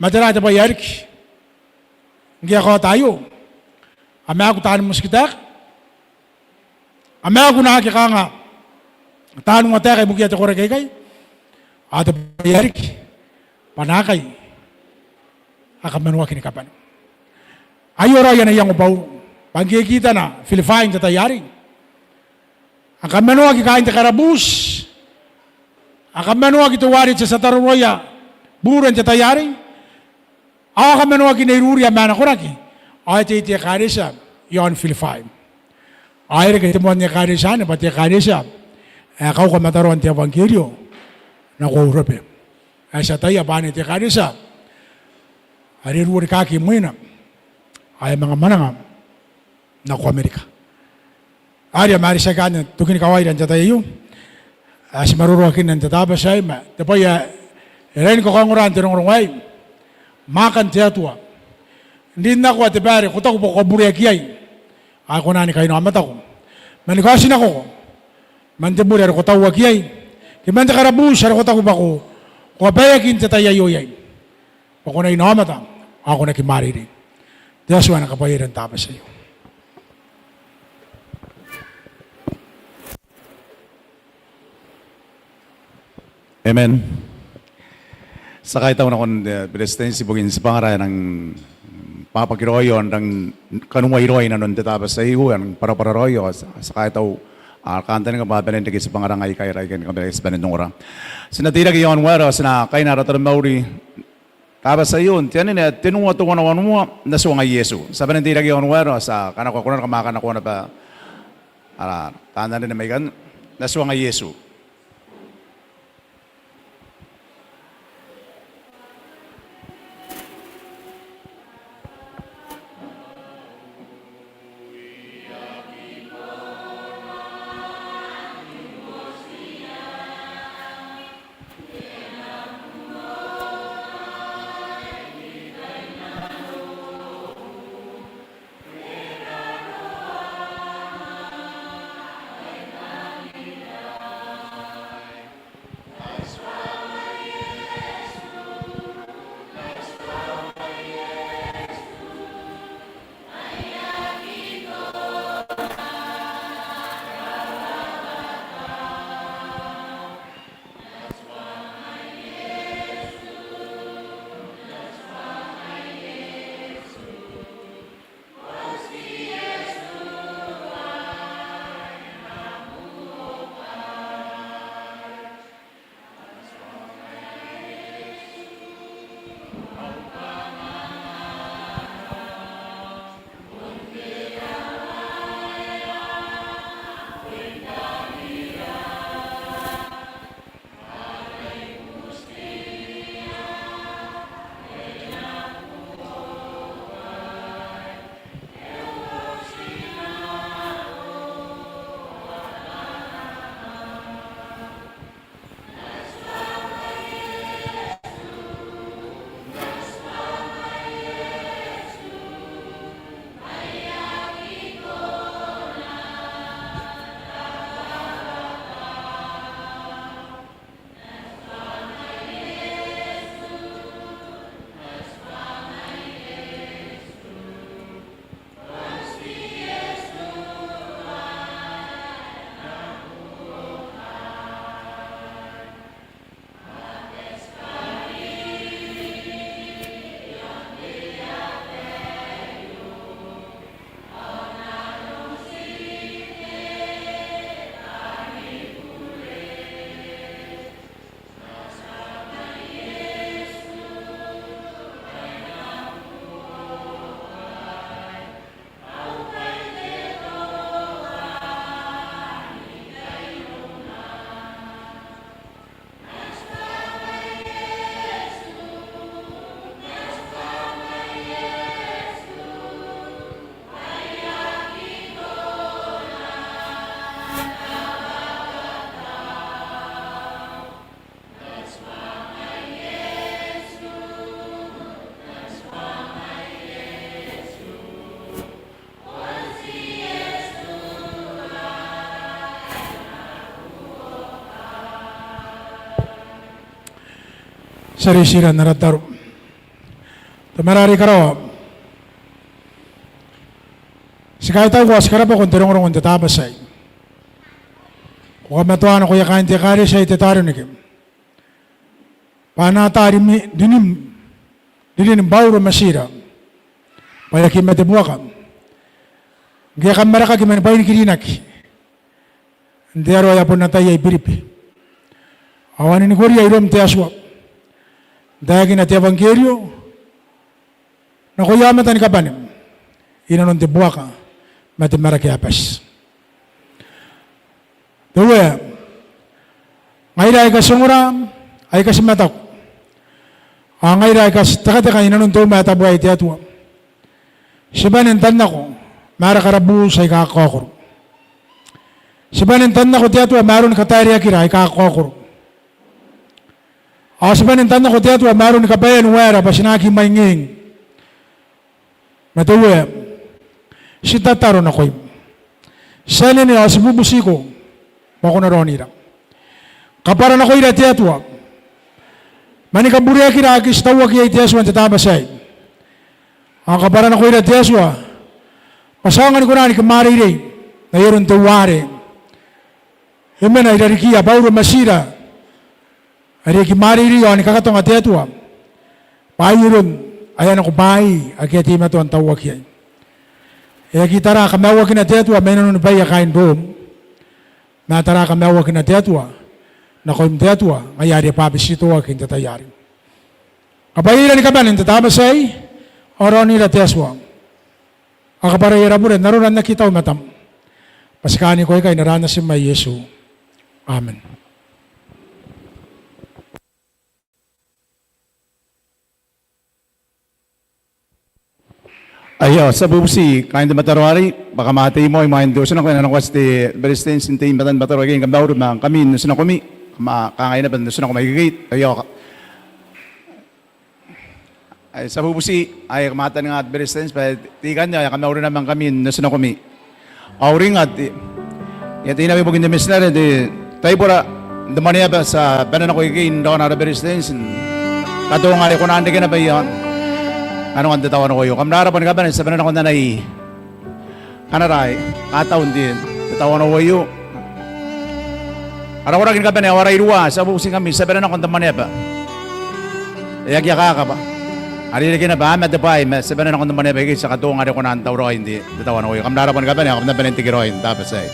Ma tera te bwai ae riki ngke a kaota aio? A maaku taani motikitaeka, a maaku naake kanga taani uataeka ibukiia te koraki aikai. Ao te bwai ae riki bwa naakai a kamanoaki ni kabane. Aio raoi ana iango Bauro bwa ngke e kitana Filipai n te tai arei, a kamanoaki kaain te karabuuti, a kamanoaki teuare ti a tia n tararuaia Buro n te tai arei, ao a kamanoaki Nei Ruria ma ana koraki, ao e tei te ekaretia i aon Filipai. Ao e reke te moan ekaretia anne bwa te ekaretia ae kauka mataroan te euangkerio nako Eurobe, ae ti ataia bwa anne te ekaretia are e ruo rikaaki imwina ao e manga mwananga nako Amerika. Are a maritiaki anne tokin kawaira n te tai aio ae ti maroroakinna n te Tabati aei, ma te bwai ae e rangi ni kakaongora n te rongorongo aei, mwaakan te Atua n rin nako ae te bwai are ko taku bwa ko a bureaki iai, ao e kona ni kainaomatako ma ni kaotinakoko man te bure are ko tauaki iai, ke man te karabuuti are ko taku bwa ko, ko a baeaki n te tai aio iai, bwa ko na inaomata ao ko na kimwareirei. Te Atua ae na kabwaiaira n te Tabati aio. Amen. Ti a kaitau nakon te Beretitenti ibukin tibwangara ae e nang bwabwaki raoi ao e nang kanuai raoi inanon te Tabati aio, e nang bwarabwara raoi ao ti a, ti a kaitau, a kantaninga bwa a bane n reke tibwangara ngkai aika a na ikai ni kabane, ti bane n ongora. Ti na teirake i aon waera ao ti na kaina ara taromauri n te Tabati aio n te anene ae tenua teuana wanua, N na tuangai Iesu. Ti a bane n teirake i aon waera ao ti a kanakoa, ko na kanakoa naba ara taan anene mai ikanne, N na tuangai Iesu. Ti a reitira n ara tataro. Tamara are i karawa, ti kaitauko ao ti karabwako n te rongorongo n te Tabati aei. Ko kamatoa nakoia kaain te ekaretia aei Tetaronike bwa a na ata rimi-, rinim, ririn Bauro ma Tira bwa e aki mate buaka ngke e kammarakaki mani bwainikirinaki n te aro ae a bon ataia i Biribi. Ao a ninikoria iroum te Atua n taekina te euangkerio nakoia aomata ni kabane i nanon te buaka ma te maraki ae bati. Te Uea, ngaira aika ti ongora, aika ti mataku, ao ngaira aika ti tekateka i nanon te uma ae tabu aei te Atua, ti bane n tannako ma ara karabuuti aika kakaokoro. Ti bane n tannako te Atua ma aroni kataereakira aika kakaokoro. Ao ti bane n tannako te Atua ma aroni kabaean waera bwa ti na aki mwaing. Ma te Uea, ti tataro nakoim, ti anene ao ti bubutiko bwa ko na raonira. Kabwara nakoira te Atua mani kabureakira ake ti tauaki iai te Atua n te Tabati aei. Ao kabwara nakoira te Atua bwa ti aonga ni kona ni kimwareirei n ai aron teuare e mena i rarikiia Bauro ma Tira, are e kimwareirei ao ni kakatonga te Atua bwa ai aron ae a nako bwaai ake a teimatoa n tauaki iai. E aki tara kamaiuakina te Atua mai nanoni baia kaain Rom, ma e tara kamaiuakina te Atua nakoim te Atua, ngaia are e bwabetitoaki n te tai arei. Kabwaia ira ni kabane n te Tabati aei, ao raonira te Atua. Ao kabwarai ara bure n arora n aki tau i matam. Bwa ti kaaniko aikai n aran Natim ae Iesu. Amen. Aio, ti a bubuti kaain te mataro arei bwa kam a tei moa imwain te otinako. E na nakoa te Beretitenti n tei i matan mataro ikekei ni kamauri ma ngkami n otinakomi. Kam a kangai naba n otinako mai ikekei. Aio, ka- Ae ti a bubuti, ae kam a taninga te Beretitenti bwa te ikanne ao e a kamauri naba ngkami n otinakomi. Ao uringa te, e a tei naba ibukin te mitinare n te taibora n te Mwaneaba, ti a bane nako ikekei n raona ara Beretitenti n katonga are e kona n reke naba iaon kanoan te tawanou aio. Kam rabwa ni kabane, ti a bane nako n anai kanara ae katau n te tawanou aio. Ara koraki ni kabane ao ara iruwa, ti a bubutingkami, ti a bane nako n te Mwaneaba. E aki akaka bwa are e reke naba, a mate bwaai, ma ti a bane nako n te Mwaneaba ikekei, ti a katonga are e kona n tauraoi n te tawanou aio. Kam rabwa ni kabane ao kam na bane n tekeraoi n te Tabati aei.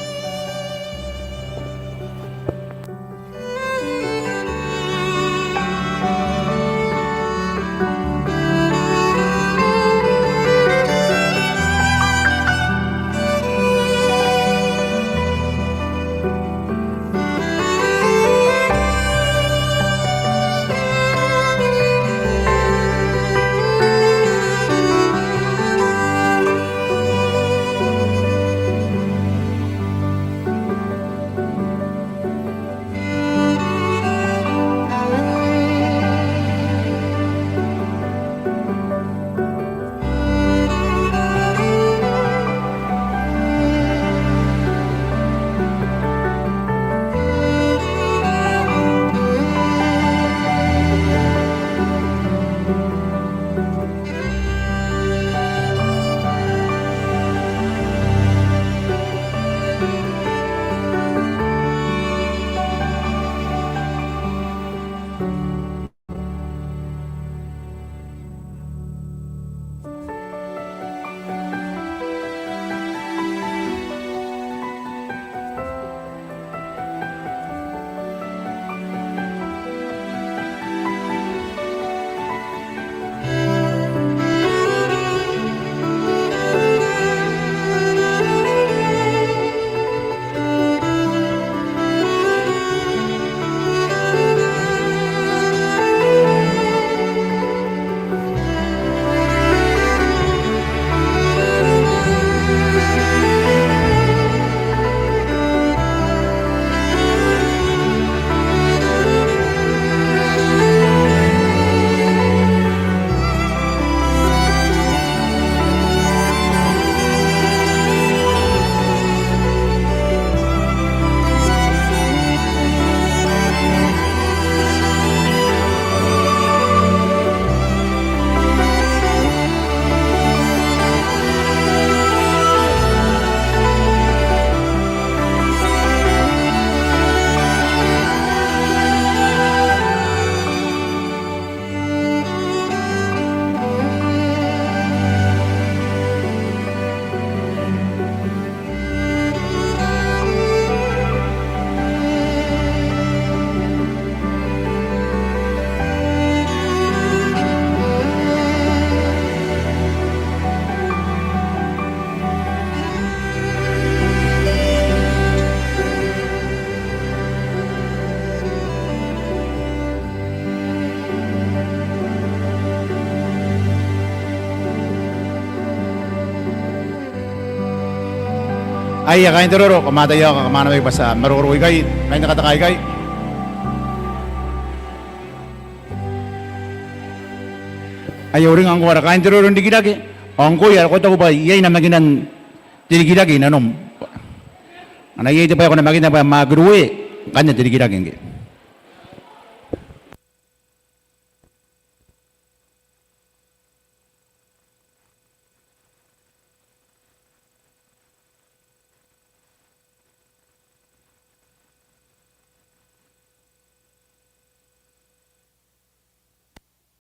Aia kaain te roro, kam a ataia ao kam a na waaki bwa ti a maroro ikai, kaain te kataka ikai. Aia uringa ngkoa ara kaain te roro n rikirake, ao ngkoe ae ko taku bwa iai namakinan te rikirake i nanom. Ngkana iai te bwai ae ko namakinna bwa e mwakiroe, ngkanne te rikirake ngke.